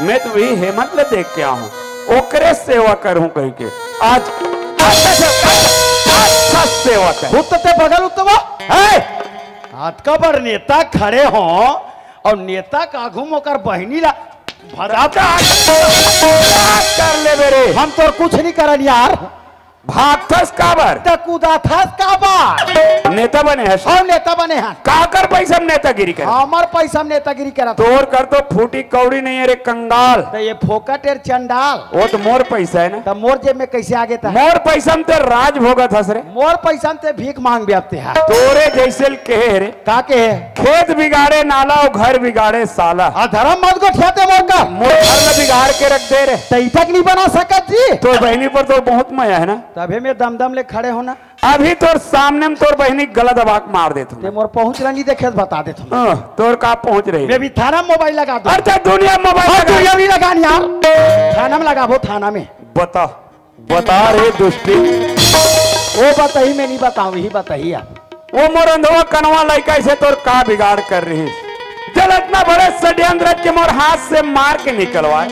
मैं तो वही हेमंत ल देख के आहों, ओकरे सेवा करहूं कहिके। आज अच्छा, अच्छा, अच्छा सेवा कर। खुद तो ते बगल उत्तम है। अतका बड़ नेता खड़े हो अउ नेता के आघू म ओकर बहिनी ला भदा कर लेबे रे। हम तोर कुछ नहीं करन यार। भागथस काबर? त कुदाथस काबर? नेता बने हस? हम नेता बने हन। काकर पैसा में नेतागिरी करे? हमर पैसा में नेतागिरी करत। तोर कर तो फूटी कौड़ी नहीं है रे कंगाल। त ये फोकट एर चंडाल। वो तो मोर पैसा है ना। त मोर जेब में कैसे आगे त? मोर पैसा में ते राज भोगत हस रे। मोर पैसा में ते भीख मांग भी आते हैं। तोरे जैसे ल कहे रे। का कहे? खेत बिगाड़े नाला अउ घर बिगाड़े साला। आ धर्म मत गोठियाते मोर का। मोर घर ल बिगाड़ के रख दे रे। तई तक नहीं बना सकत जी। तोर बहिनी पर तो बहुत मया है ना। तभे मैं दमदम ले खड़े हों ना। अभी तोर सामने में तोर बहिनी गला दबा के मार देत हूँ। ते मोर पहुंच रही नहीं देखे, बता देत हूँ। हाँ, तोर का पहुंच रही? मैं भी थाना मोबाइल लगा दूं। अरे ते दुनिया मोबाइल हाँ, लगा। दुनिया भी लगा नहीं यार। थाना में लगाबो, थाना में। बता। बता रे दुष्टी। वो बताही, मैं नहीं बताऊं, यही बताही आप। वो मोर अंधवा कनवा लइका से तोर का बिगाड़ कर रही? चल इतना बड़े षड्यंत्र के मोर हाथ से मार के निकलवाए।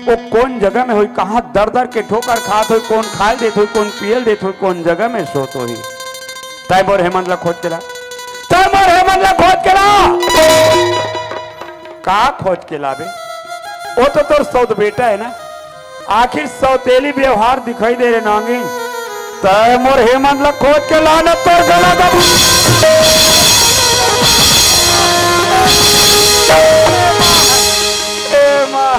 वो कौन जगह में होई, कहाँ दर दर के ठोकर खात होई, कौन खाए देत होई, कौन पियल देत होई, कौन जगह में सोत होई। तय मोर हेमंत ला खोज के ला, तय मोर हेमंत ला खोज के ला। का खोज के लाबे? वो तो तोर सौत बेटा है ना। आखिर सौतेली व्यवहार दिखाई दे रे नांगिन। तय मोर हेमंत ला खोज के ला न तोर गला दबू। ए माँ,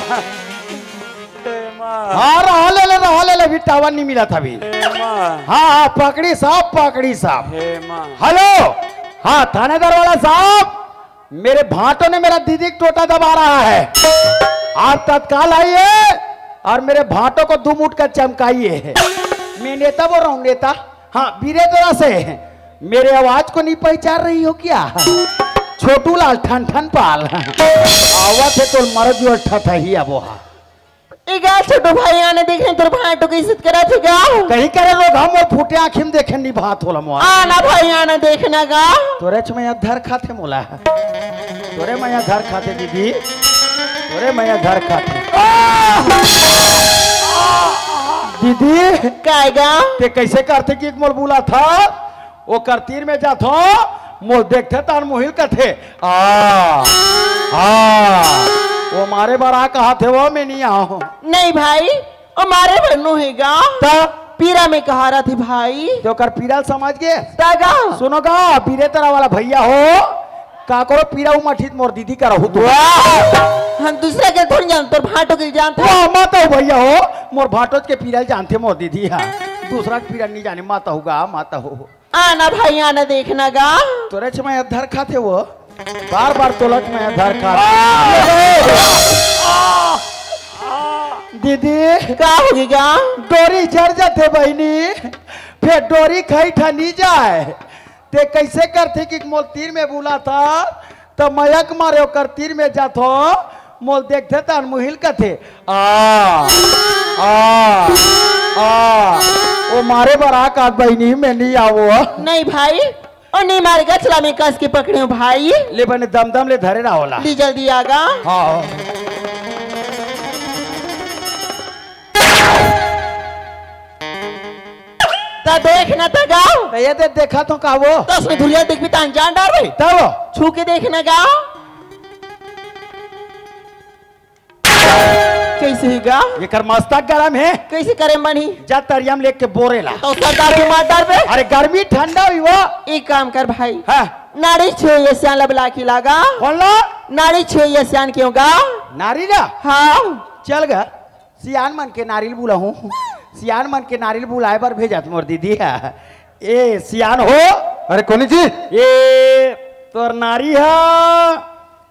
ए माँ, हाँ, रहा ले ले, रहा ले ले, अभी टावर नहीं मिला था अभी। ए माँ। हाँ, हाँ, पकड़ी साहब, पकड़ी साहब। हे माँ। हेलो, हाँ, थानेदार वाला साहब, मेरे भांटों ने मेरा दीदी का टोटा दबा रहा है, आप तत्काल आइए और मेरे भांटों को दो मुठ का चमकाइए। मैं नेता बोल रहा हूँ, नेता। हाँ, बीरेदरा से। मेरे आवाज को नहीं पहचान रही हो क्या? छोटू लाल ठन ठन पाल। आवा थे तो मरद जो ठठा ही अब वहा। ए गा छोटू भाई आने देखे तोर भांटो के इज्जत करा थे गा। कहीं करे लोग हम और फूटे आँखी में देखे नहीं भात होला मोर। आना भाई आना देखना गा। तोरे छ मैं धर खाथे मोला। तोरे मैं धर खाथे दीदी। तोरे मैं धर खाथे। दीदी। काय गा? ते कैसे करथे कि एक मोल बुला था? ओकर तीर में जाथो, मोल देखथे तान मोहिल कथे, आ, आ, वो मारे बर आ कहा थे, वो मैं नहीं आऊँ। नहीं भाई, वो मारे बर नो हे गा। त? पीरा में कहा रहा थे भाई। तो ओकर पीरा समझ गे? त गा। सुनो गा, बीरेदरा वाला भैया हो, काकरो पीरा उमठित मोर दीदी का रहू तो। वाह! हम दूसरा के थोड़ी जानते, तोर भांटो के जानते। वाह, मत हो भैया हो, मोर भांटोच के पीरा जानथे मोर दीदी हा। दूसरा के पीरा नहीं जाने, मत हो गा, मत हो। आना भाई, आना देखना गा। तोरे च मैं धर खाथे वो, बार बार तोलक मैं धर खाथे। दीदी, का होगे गा? डोरी जर जाथे बहिनी, फेर डोरी खई ठा नी जाए। ते कइसे करथे कि मोल तीर में बुलाथा, त मयक मारे ओकर तीर में जाथो, मोल देखथे त अनमुहिल कथे, "आ, आ, आ।" ओ मारे बर आ का बहिनी, में नी आवो। नहीं भाई, ओ नहीं मारे गा, चला में कस के पकड़े हूँ भाई। ले बने दमदम ले धरे रहा होला। दी जल्दी आगा। हाँ। त देख न त गाँव। त ये दे देखा तो का वो? त उसमें धुरिया देख भी त अनजान डार भाई। तब? छू के देख न गाँव। कइसे हे गा? एकर मस्तक गरम हे। कइसे करे मन ही? जा तरिया म लेके बोरे ला। त सरदार के मार डार बे। अरे गर्मी ठंडा हुई वो। एक काम कर भाई। हाँ। नारी छुए ये सियान ला बुला के लागा। कौन ला? नारी छुए ये सियान क्यों गा? नारी ला? हाँ। चल गा। सियान मन के नारिल बुलाहूँ। सियान मन के नारिल बुलाए बर भेजत मोर दीदी हा। ए, सियान हो। अरे, कोनी जी? ए, तोर नारी हा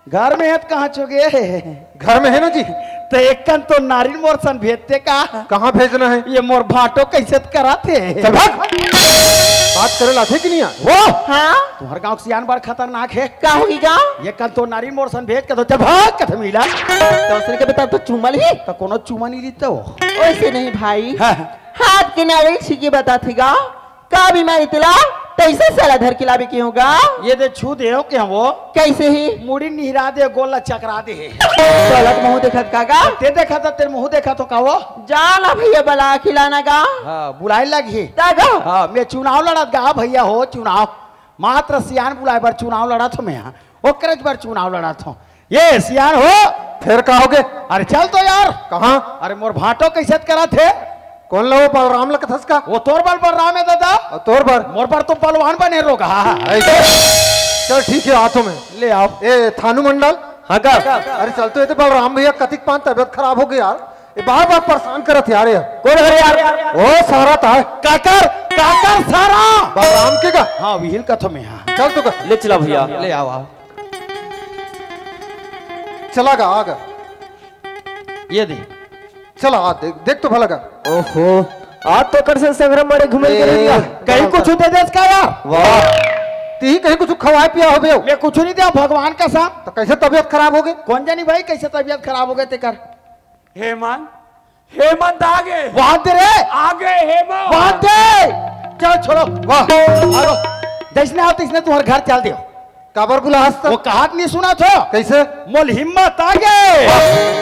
घर में हे त कहाँ चो गे? घर में हे ना जी। त एक कन तो नारिल मोर सन भेजते का? कहाँ भेजना हे? ये मोर भांटो कइसे त कराथे? चल भाग। बात करे लाथे कि नहीं यार? वो? हाँ? तुम्हर गाँव के सियान बड़ खतरनाक हे। का होगे गा? ये कन तो नारी मोर सन भेज के तो चल भाग कथे मिला। त उसने के बता तो चुमा ली? त कोनो चुमा नहीं लीते हो। ओइसे नहीं भाई। हाँ। हाथ के नारी छीके बताथे गा। का बीमारी तेला? तइसे साला धर के लाबे के होगा। ये दे छू दे हो के वो। कइसे ही? मुड़ी निहरा दे, गोला चकरा दे। गलत मुँह देखत का गा? ते देखत, तेरे मुँह देखत हो का वो? जा ना भैया, बला खिलाना गा। हाँ, बुलाए लगी। ता गा? हाँ, मैं चुनाव लड़त गा भैया हो, चुनाव। मात्र सियान बुलाए बर चुनाव लड़त हो मैं, हाँ। ओकरे बर चुनाव लड़त हो। ये सियान हो। फेर का होगे? अरे चल तो यार। कहाँ? अरे मोर भांटो कइसे त कराथे? कोन ला वो बलराम ला कथस का? वो तोर बर बलराम हे दादा। अउ तोर बर? मोर बर तो पहलवान बने रोगा। अइसे? चल ठीक हे, आथों मैं। ले आव। ए थानू मंडल। हाँ का? अरे चल तो, ये तो बलराम भैया कतिक पान तबियत खराब होगे यार। ये बार-बार परेशान करत हे यार ये। कोन हरे यार? ओ सारा त हे। काकर, काकर सारा। बलराम के का? हाँ, विहिल कथों मैं, हाँ। चल तो का। ले चला भैया। ले आव, आव। चला गा, आ गा। ये दे। चला, आ देख, देख तो भला गा। ओहो, आज तो कर से संग्राम मारे घूमे के ए, लिए। कहीं कुछ दे देस का यार? वाह। तिही कहीं कुछ खवाए पिया होबे हो। मैं कुछ नहीं दिया भगवान का साथ। त कइसे तबियत खराब होगे? कोन जानी भाई, कइसे तबियत खराब होगे तेकर। हेमंत, हेमंत आगे। वाह दे रे। आगे हेमंत। वाह दे। चल छोड़ो। वाह। आलो। जइसने आव तइसने तुम्हर घर चल देव। काबर बुलाहस त? वो कहात नहीं सुनत हो? कइसे? मोल हिम्मत आगे।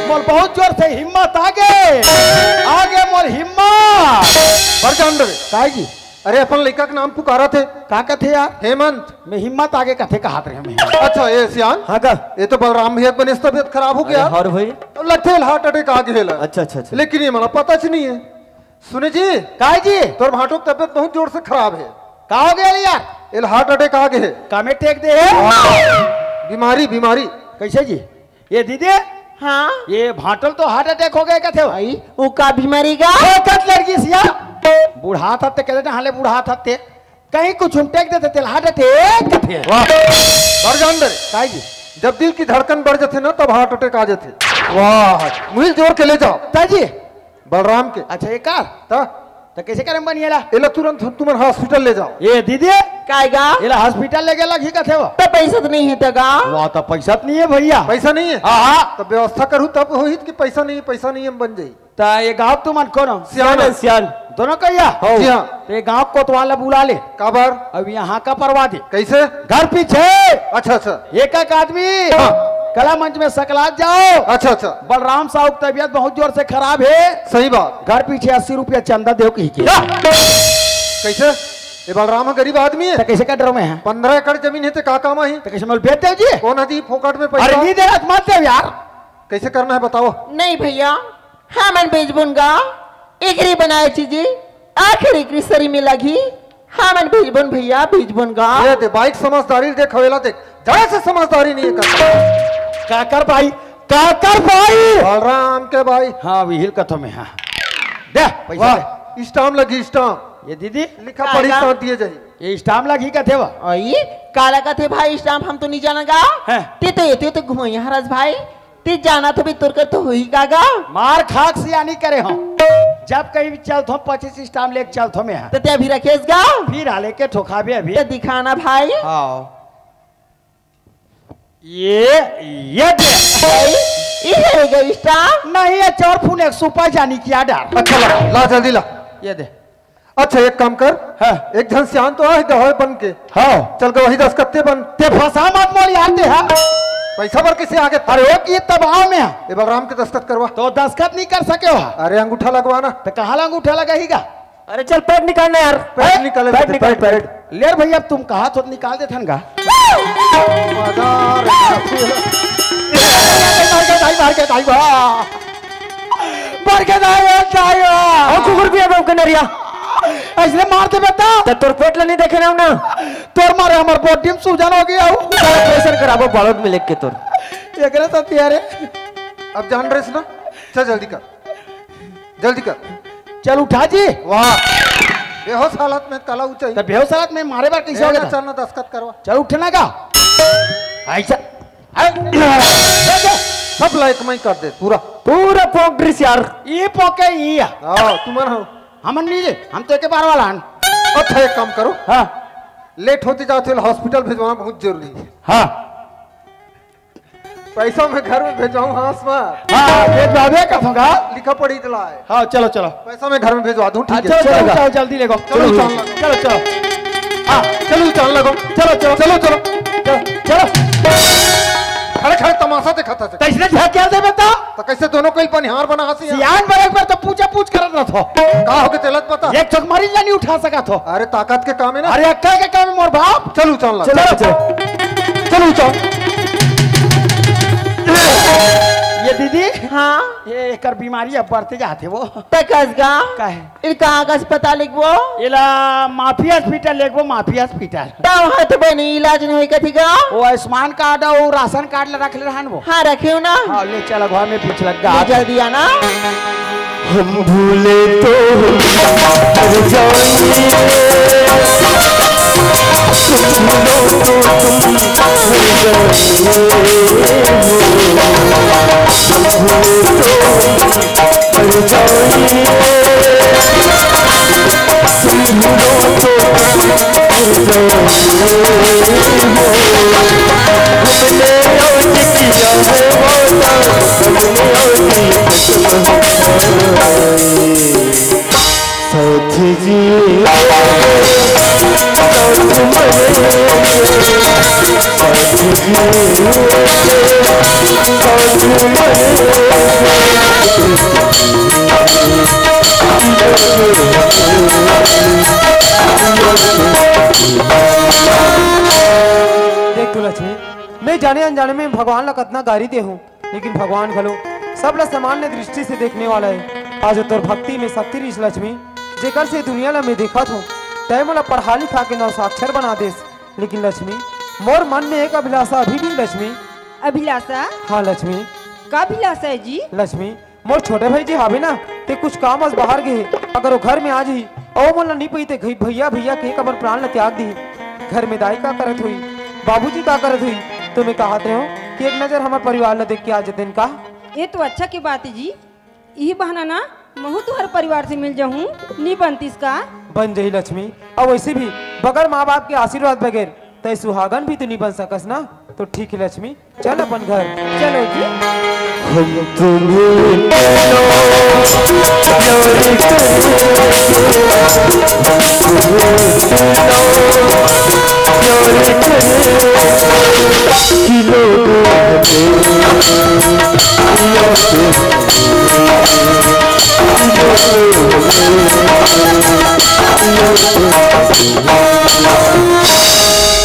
मोल बहुत जोर से हिम्मत आगे। आगे मोल हिम्मत। बड़ जान दे। काय जी? अरे अपन लइका के नाम पुकारत हे। का कथे यार? हेमंत। मैं हिम्मत आगे कथे कहात रहे मैं। अच्छा, ए सियान। हाँ का? ये तो बलराम भैया के बने से तबियत खराब होगे। अरे हाँ रे भाई। लगथे ल heart attack आगे हे ला। अच्छा, अच्छा, अच्छा। लेकिन ये मला पता च नहीं हे। सुने जी। काय जी? तोर भांटो के तबियत बहुत जोर से खराब हे। का होगे यार? एला heart attack आगे हे। कामे टेक दे हे? बीमारी, बीमारी। कइसे जी? ये दीदी? हाँ? ये भांटो ल तो heart attack होगे कथे हो। भाई, वो का बीमारी गा? वो कत लड़की सिया। बुढ़ात हते, कहते हाले बुढ़ात हते। कहीं कुछ हम टेक देते तेला heart attack कथे। वाह। बड़ जान दे। काय जी? जब दिल की धड़कन बढ़ जाथे ना, तब heart attack आ जाथे। वाह। मुहिल जोर के ले जाव। ता जी। बलराम के। अच्छा, ये का? त? त कइसे करे म बनी एला? एला तुरंत तुमन hospital ले जाव। ए दीदी, काय गा? एला hospital ले गे लगही कथे वो। त पइसा त नहीं हे त गा? वाह, त पइसा त नहीं हे भैया। पइसा नहीं हे? हाँ, हाँ। त व्यवस्था करहू तब होही कि पइसा नहीं हे, पइसा नहीं हे म बन जाही। त ये गाँव तुमन कोनो? सियान। सियान। दोनों कहिया? हो। जी हाँ। त ये गाँव कोतवाल ला बुला ले। काबर? अब यहाँ का परवा दे। कइसे? घर पीछे। अच्छा, अच्छा। एक एक आदमी हाँ। कला मंच में सकलात जाव। अच्छा, अच्छा। बलराम साहू की तबियत बहुत जोर से खराब हे। सही बात। घर पीछे अस्सी रुपया चंदा देव कहिके। कइसे? ये बलराम ह गरीब आदमी हे। त कइसे कर डरो मैं? पंद्रह एकड़ जमीन हे, ते का काम आही? त कइसे मैं बेच देव जी? कोन ह दिही फोकट में पइसा? अरे नहीं दे रहा, मत देव यार। कइसे करना हे बताव। नहीं भैया, हमन बेचबोन गा, एकरी बनाए चीजी आखिर एकरी सरी में लगही। हमन बेचबोन भैया, बेचबोन गा। ये दे, बाइक समझदारी देख, हवेला देख, जरा से समझदारी नहीं है करता। काकर भाई, काकर भाई। बलराम के भाई। हाँ, विहिल कथो में, हाँ। दे, पैसा वाह, दे। Stamp लगी, stamp। ये दीदी। लिखा पढ़ी काला। Stamp दिए जाही। ये stamp लगी कथे वा? अई, काला कथे भाई stamp, हम तो नहीं जाना गा। हैं। ते तो, ते तो घुमैया हरस भाई। ते जाना तो भी तोर कर तो हुई का गा। मार खाक सियानी करे हो। जब कहीं भी चलत हो, पच्चीस stamp लेके चलत हो में, हाँ। तो ते अभी रखेस गा। फिर हाले के ठोकाबे अभी। तो दिखाना भाई। हाँ। ये, ये दे। भाई, ये है गा stamp? नहीं, ये चोर फून एक सुपा जानी किया डर। अच्छा, ला, ला, जल्दी ला। ये दे। अच्छा, एक काम कर। हाँ। एक झन सियान तो आहे गवाह बन के। हाँ। चल, गवाही दस्तखत ते बन। ते फंसा मत मोल यार ते, हाँ। पैसा बर किसे आगे? अरे, वो की दबाव में है। ए, बलराम के दस्तखत करवा। तो दस्तखत नहीं कर सके हो। अरे, अंगूठा लगवाना। तो कहाँ ला अंगूठा लगाही गा? अरे चल, pad निकालना यार। Pad ए, निकाले pad देते, निकाल, pad, pad। Pad। ले रे भैया, अब तुम कहा तो निकाल देथन गा। मजा आ रहा है। मार के दाई, मार के दाई, वाह। मार के दाई, ए दाई, वाह। और कुकुर भी है, बहू के नरिया। ऐसे मार दे बेटा। तो तोर पेट ला नहीं देखे ना, ना। तोर मारे हमर body में सूजन हो गया हो। चल operation कराबो, बालोद में लेके तोर। एकरे साथ यार। अब जान रहे ना? चल जल्दी कर। जल्दी कर। चल उठा जी। वाह, बेहोश हालत में काला ऊंचा ही। तो बेहोश हालत में मारे बार कैसे ए, हो ना गया? चल ना, दस्तखत करवा। चल उठना का? ऐसा। सब लाइक मैं कर दे पूरा। पूरा पोक ड्रेस यार। ये पोके ये। हाँ, तुमन हो। हमन नहीं रे, हम तो एक बार वाला हन। अच्छा, एक काम करो। हाँ। लेट होते जाते हो, हॉस्पिटल भेजवाना बहुत जरूरी है। हाँ। पैसा मैं घर में भेजवाऊँ, हाँस मार। हाँ, भेजवाबे कथों गा। लिखा पढ़ी दिलाए। हाँ, चलो, चलो। पैसा मैं घर में भेजवा दूँ, ठीक हाँ, है। चलो, चलो, चलो, चलो, जल्दी लेगो। चलो, चलो, चलो। चलो, चलो। हाँ, चलो, चल लगो। चलो, चलो। चलो, चलो। चलो, चलो। खड़े खड़े तमाशा देखा था। कैसे झाँकिया दे बता? तो कैसे दोनों को पनिहार बना हंसी है? सियान बड़े पर तो पूछा पूछ करत रहत हो। का हो के तेलत पता? एक चकमारी ला नहीं उठा सकत हो। अरे ताकत के काम है ना। अरे अक्कल के काम है मोर बाप। चलो चल ला। चलो, चलो। चलो चल। ये दीदी, हाँ। ये एकर बीमारी अब बढ़ते जाते वो। तकस गा। का है? इनका आग अस्पताल लेगबो? इला माफी हॉस्पिटल लेगबो, माफी हॉस्पिटल। तब हाथ बनी इलाज नहीं कथी गा? वो आयुष्मान कार्ड और राशन कार्ड ला रख ले रहन वो। हाँ, रखे हो ना? हाँ, ले चला घर में पीछ लग गा। ले जल्दी आना। हम भूले तो हम मर जाएंगे, तुम भूलो तो तुम मर जाएंगे। हम भूले तो हम मर जाएंगे, तुम भूलो तो तुम मर जाएंगे। हमने आज किया है वादा, हमने आज किया है। साथ जिए, साथ मरे, साथ जिए, साथ मरे। देख तो लक्ष्मी, मैं जाने अनजाने में भगवान ला कतना गारी दे हूँ, लेकिन भगवान घलो सबला सामान्य दृष्टि से देखने वाला है। आज तोर भक्ति में शक्ति रिहिस लक्ष्मी, जेकर से दुनिया ला मैं देखत हूँ, तय मोला पढ़ा लिखा के नौ साक्षर बना देस। लेकिन लक्ष्मी, मोर मन में एक अभिलाषा अभी भी लक्ष्मी। अभिलाषा? हाँ लक्ष्मी। का अभिलाषा है जी? लक्ष्मी, मोर छोटे भाई जी हावे ना, ते कुछ काम अस बाहर गे हे। अगर वो घर में आ जाही, अउ मोला नहीं पई ते घई भैया, भैया के एक अपन प्राण ला त्याग दिही। घर में दाई का करत होही, बाबूजी का करत होही, तो मैं कहत रहे हूँ कि एक नजर हमर परिवार ला देख के आ जतेन का। ये तो अच्छा की बात है जी, यही बहाना ना महू तुहर परिवार से मिल जाहूँ, नहीं बनतीस का? बन जही लक्ष्मी, अउ वैसे भी बगैर माँ बाप के आशीर्वाद बगैर तय सुहागन भी तो नहीं बन सकस ना। तो ठीक है लक्ष्मी, चल अपन घर। चलो जी। हम तुम्हें प्यार करें, हम तुम्हें प्यार करें, कि लोग हमें याद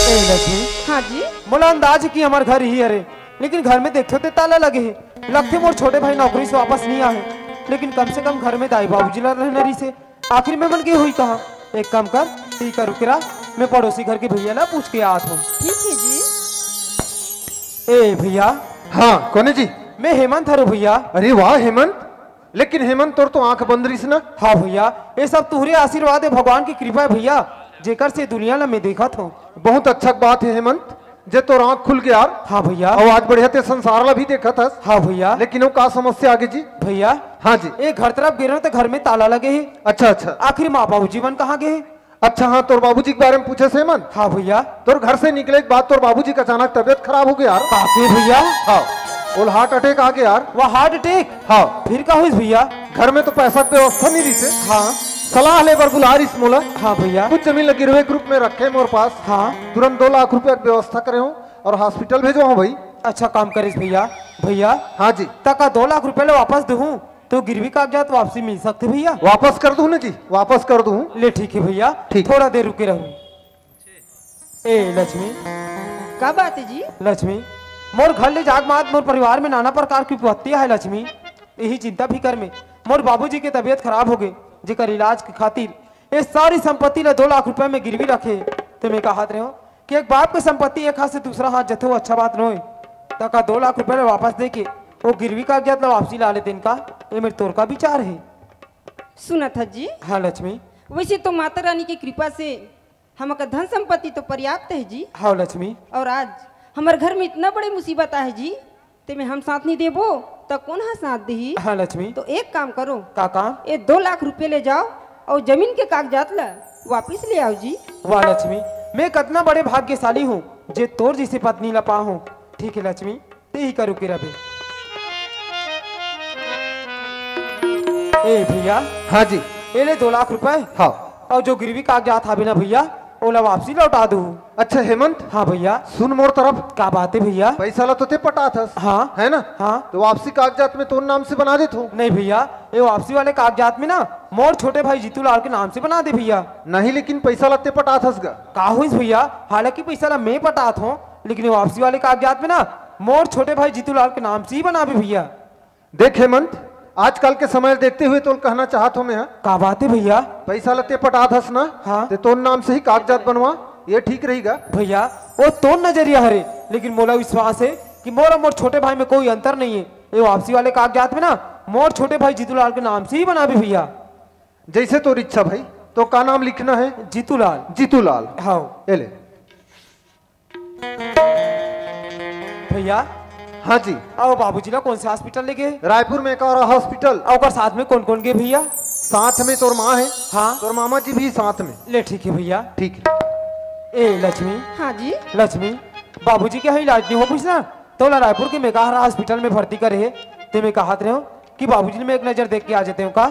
ए लक्ष्मी, हाँ जी। मोला अंदाज है कि हमर घर ही हरे, लेकिन घर में देखथों ते ताला लगे हे। लगथे मोर छोटे भाई नौकरी से वापस नहीं आए, लेकिन कम से कम घर में दाई बाबूजी ला रहना रहिसे। आखिर में मन के होई कहाँ? एक काम कर, ती का रुक रहा, मैं पड़ोसी घर के भैया ला पूछ के आत हूँ। ठीक है जी। ए भैया। हाँ, कोने जी? मैं हेमंत हरो भैया। अरे वाह हेमंत, लेकिन हेमंत तोर तो आंख बंद रहिस ना। हाँ भैया, ये सब तुहरे आशीर्वाद है, भगवान की कृपा है भैया, जेकर से दुनिया ला मैं देखत हूँ। बहुत अच्छा बात है हेमंत, जे तोर आंख खुल गया यार। हाँ भैया। और आज बढ़िया ते संसार ला भी देखत हस। हाँ भैया। लेकिन वो का समस्या आगे जी? भैया। हाँ जी। एक घर तरफ गे रहे तो घर में ताला लगे है। अच्छा अच्छा। आखिर माँ बाबूजी मन कहाँ गए? अच्छा हाँ, तोर बाबूजी के बारे में पूछे से मन? हाँ भैया। तोर घर से निकले के बाद तोर बाबूजी के अचानक तबीयत खराब हो गया यार। काके भैया? हाँ, ओला हार्ट अटैक आ गया यार। वाह, हार्ट अटैक? हाँ। फिर का होइस भैया? घर में तो पैसा के व्यवस्था नहीं रहिसे। हाँ। सलाह ले बर बुला रहिस मोला। हाँ भैया। कुछ जमीन ला गिरवी के रूप में रखे मोर पास। हाँ। तुरंत दो लाख रुपया के व्यवस्था करे हूँ और हॉस्पिटल भेजवा हूँ भाई। अच्छा काम करिस भैया। भैया। हाँ जी। तका दो लाख रुपया ले वापस दूँ? तो गिरवी कागजात वापसी मिल सकथे भैया? वापस कर दूं ना जी, वापस कर दूं। ले ठीक है भैया, ठीक। थोड़ा देर रुके रहू। ए लक्ष्मी। का बात है जी? लक्ष्मी, मोर घर ले जाग मात मोर परिवार में नाना प्रकार की विपत्ति है लक्ष्मी। यही चिंता फिकर में मोर बाबूजी के तबीयत खराब हो गए, जेकर इलाज के खातिर ये सारी संपत्ति ला दो लाख रुपया में गिरवी रखे। तो मैं कहत रहे हो कि एक बाप के संपत्ति एक हाथ से दूसरा हाथ जथे, वो अच्छा बात नोय। त का दो लाख रुपया ला वापस दे के वो गिरवी कागजात ला वापसी ला लेतेन का? ये मेर तोर का विचार है? सुनत हस जी? हाँ लक्ष्मी। वैसे तो माता रानी की कृपा से हमका धन संपत्ति तो पर्याप्त है जी। हाँ लक्ष्मी। और आज हमर घर में इतना बड़ी मुसीबत आहे जी, तेमे हम साथ नहीं देबो त कौन हा साथ देही? हाँ लक्ष्मी। तो एक काम करो। का काम? ये दो लाख रुपये ले जाओ और जमीन के कागजात ला वापिस ले आओ जी। वाह लक्ष्मी, मैं कितना बड़े भाग्यशाली हूँ जे तोर जैसे पत्नी ला पा हूँ। ठीक है लक्ष्मी, ते ही करू के रबे। ए भैया। हाँ जी। ये ले दो लाख रुपए। हाँ। और जो गिरवी कागजात हावे ना भैया, ओला वापसी लौटा दू। अच्छा हेमंत। हाँ भैया। सुन मोर तरफ। का बात है भैया? पैसा ला तो ते पटात हस। हाँ। है ना? हाँ। तो वापसी कागजात में तोर नाम से बना देत हो। नहीं भैया, ये वापसी वाले कागजात में ना मोर छोटे भाई जीतू लाल के नाम से बना दे भैया। नहीं, लेकिन पैसा ला ते पटात हस गा। का होइस भैया? हालांकि पैसा ला मैं पटात हूँ, लेकिन ये वापसी वाले कागजात में ना मोर छोटे भाई जीतू लाल के नाम से ही बनाबे भैया। देख हेमंत, आजकल के समय देखते हुए तोल कहना चाहत हो मैं, हाँ? का बात है भैया? पैसा ला ते पटात हस ना, हाँ। ते तोर नाम से ही कागजात बनवा, ये ठीक रहेगा। भैया, वो तोर नजरिया हरे, लेकिन मोला विश्वास है कि मोर और मोर छोटे भाई में कोई अंतर नहीं है। ये वापसी वाले कागजात में ना मोर छोटे भाई जीतूलाल के नाम से ही बनाबे भैया। जैसे तोर इच्छा भाई। तो का नाम लिखना है? जीतूलाल। जीतूलाल। हाँ। ये ले। भैया। हाँ जी। अउ बाबूजी ला कौन से हॉस्पिटल ले गए? रायपुर में एक और हॉस्पिटल। अउ ओकर साथ में कौन कौन गए भैया? साथ में तोर माँ है। हाँ। तोर मामा जी भी साथ में। ले ठीक है भैया। ठीक है। ए लक्ष्मी। हाँ जी। लक्ष्मी, बाबूजी के यहाँ इलाज नहीं हो पूछना, तो ला रायपुर के मेकाहारा हॉस्पिटल में भर्ती करे है। ते मैं कहत रहे हो कि बाबूजी ने मैं एक नजर देख के आ जाते हो का?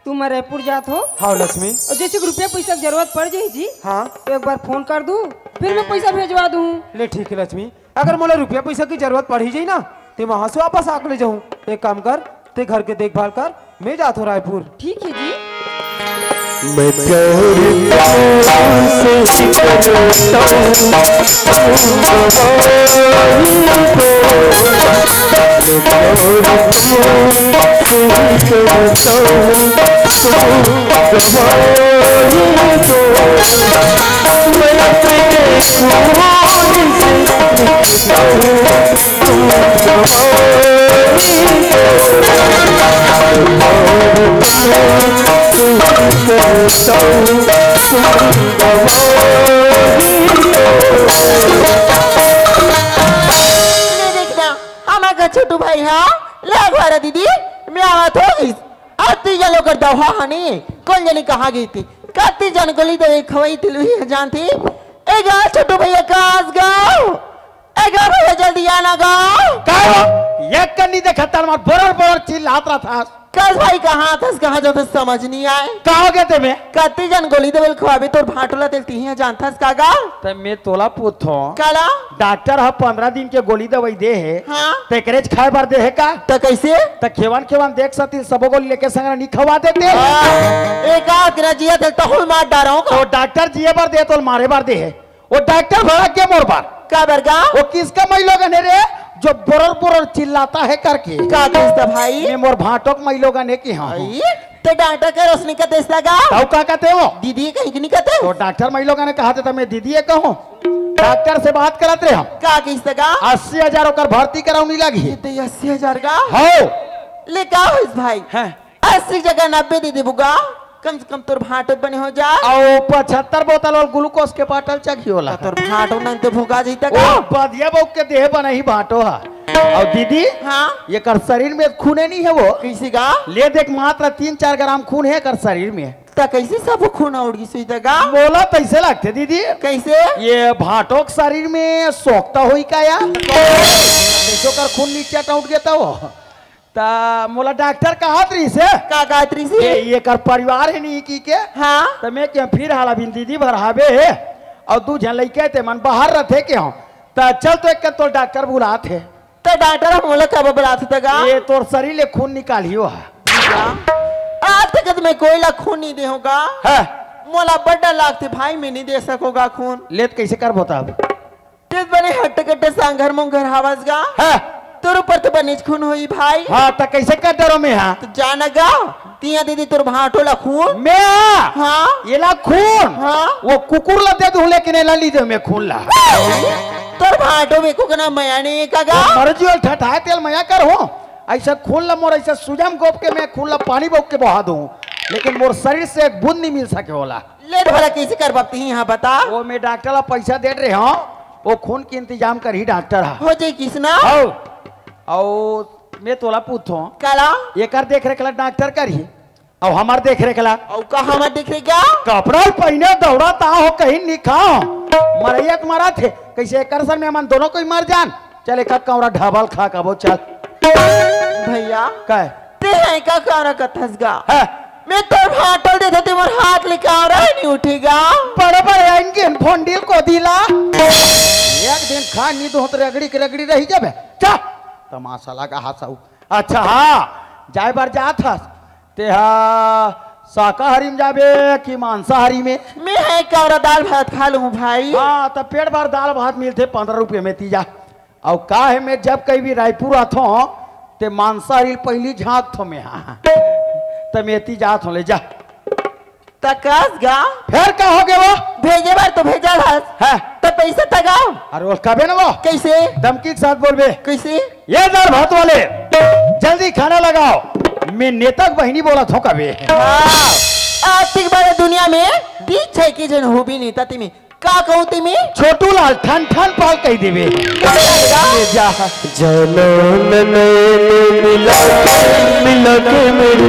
तुम रायपुर जात हो? हाँ लक्ष्मी। और जैसे कि रुपया पैसा के जरूरत पड़ जाही जी, हाँ। तो एक बार फोन कर दू, फिर मैं पैसा भेजवा दू। ले ठीक है लक्ष्मी, अगर मोला रुपया पैसा की जरूरत पड़ ही जाही ना, ते वहां से वापस आके ले जाऊँ। एक काम कर, ते घर के देखभाल कर, मैं जात हूँ रायपुर। ठीक है जी। मैं प्यार तुमसे करता हूँ, ले देखना, हमर का छोटू भाई हा, ले अगवारा दीदी, मैं आवत हो गई। अति जन ओकर दवा हनी, कौन जनी कहाँ गई थी? कति जन गोली दवाई खवाई थी, लुही जानती। ए गा छोटू भैया कास गाओ, ए गा भैया जल्दी आना गाओ। का हो? एक कन्नी देखा तार मार बरर बरर चिल्लात रहा था। कस भाई कहाँ थस, कहाँ जाथस समझ नहीं आए। का हो गया ते में? कति जन गोली दवाई खवाबे तोर भांटोला तेल तिहिया जानथस का गा? ते में तोला पूछो। काला? डॉक्टर ह पंद्रह दिन के गोली दवाई दे हे। हाँ। तेकरेच खाए बर दे हे का? त कैसे? त खेवन खेवन देख सती सबो गोली लेके संग नी खवा देते। हाँ, एक आध गिरा जिया थे तहुल मार डारो का। तो डॉक्टर जिए बर दे तो मारे बर दे हे। वो डॉक्टर भड़क के मोर बर। का बर गा? वो किसका मई लोगन है रे जो बोरर बोरर चिल्लाता है करके? का किसका भाई? ये मोर भाटोक मई लोगन है कि हाँ, हाँ। आई? ते डॉक्टर के रोशनी का देसला गा? ताऊ का कहते हो? दीदी कहीं की नहीं कहते? तो डॉक्टर मई लोगन ने कहा था मैं दीदी ये कहूँ। डॉक्टर से बात करत रहे हम। का कहिस त गा? अस्सी हजार ओकर भर्ती करावनी लगही। ये तो अस्सी हजार का? हो। ले का होइस भाई? हैं? अस्सी जगह नब्बे दे देबो गा। कम से कम तोर भांटो बने हो जा। अउ पचहत्तर बोतल वाला ग्लूकोज के बाटल चघी ओला। तोर भांटो नहीं तो भोगा जइता ओ का? बदिया बउक के देह बनही भांटो हा। अउ दीदी, हाँ? एकर शरीर में खूने नहीं हे वो। कइसे गा? ले देख, मात्र तीन चार ग्राम खून हे एकर शरीर में। त कइसे सब खून उड़ गिस होही त गा? मोला तइसे लगथे दीदी। कइसे? ये भांटो के शरीर में सोखता होही का यार? कइसे ओकर खून नीचे टूट गे त वो? त मोला डॉक्टर कहत रहिस हे। का कहत रहिस हे? ये एकर परिवार हे नहीं की के। हाँ। त मैं के फिर हाल अभी दीदी भर हाबे हे अउ दू झन लइका हे, ते मन बाहर रथे के हो। त चल तो एक तोर डॉक्टर बुलात हे। त डॉक्टर ह मोला काबर बुलात हे त गा? ये तोर शरीर ले खून निकालही ओ हा। आज तक मैं कोई ला खून नहीं दे हों गा। हाँ। मोला बड़ डर लागथे भाई, मैं नहीं दे सकों गा खून। ले त कइसे करबो तब? ते बने हट्टे कट्टे सांघर मुंघर हावस गा। हाँ। तोर ऊपर तो बनेच खून होही भाई। हाँ, त कइसे कर डरो मैं हा? त जाना गा, तिया दे दे तोर भांटो ला खून। मैं हा? हाँ। एला खून? हाँ। वो कुकुर ला दे दूं, लेकिन एला ली दे मैं खून ला। तोर भांटो में कुकना मया नहीं हे का गा? मर जियो ठठाए तेल मया कर हो। अइसा खून ला मोर अइसा सुजम गोप के मैं खून ला पानी बउक के बहा दूं, लेकिन मोर शरीर से एक बूंद नहीं मिल सके ओला। ले भला कइसे करबो तहीं हा बता। वो मैं डॉक्टर ला पइसा दे रहे हो, वो खून के इंतजाम करही डॉक्टर हा। हो जाई किसना? हौ। अउ मैं तोला पूछथों। काला? एकर देख रेख ला डॉक्टर करही, अउ हमर देख रेख ला? अउ का हमर देख रेख गा? कपड़ा पहिने दौड़ा ता हो कहीं निखाओ। मरैया त मरत हे, कइसे एकर सन में हमन दोनों कोई मर जान। चल एक कौरा ढाबल खा कबो चल। भैया। काय? ते है का कौरा कथस गा? है। मैं तोर भांटो देथे ते मोर हाथ ले कौरा ही नहीं उठेगा। बड़े बड़े आइन के फोंडिल को दिला। एक दिन खा नी दो त रगड़ी के रगड़ी रही जाबे। चा। तमाशा लगा हंसाऊ। अच्छा हाँ, जाए बर जात हस। ते हा शाकाहारी में जाबे कि मांसाहारी में? मैं है कौरा दाल भात खा लूं भाई। हाँ, त पेट भर दाल भात मिलथे पंद्रह रुपये में तीजा। अउ का हे, मैं जब कहीं भी रायपुर आथों, ते मांसाहारी ल पहिली झांकथों मैं हा। त मैं एती जाथों, ले जा। त कस गा? फेर का हो गे वो? भेजे बर तो भेजा हस। हाँ। त पैसा त गा? अरे वो कबे ना वो। कइसे? धमकी के साथ बोलबे। कइसे? ये दाल भात वाले, जल्दी खाना लगाओ। मैं नेता के बहिनी बोलत हों कबे। हाँ। आतिक बड़े दुनिया में बीच है कि जन हो भी नहीं तती में। का कहूं तिमी? छोटू लाल ठन ठन पाल कहि देबे। ले जा। जनम नैन मिला के, मिला के मेरी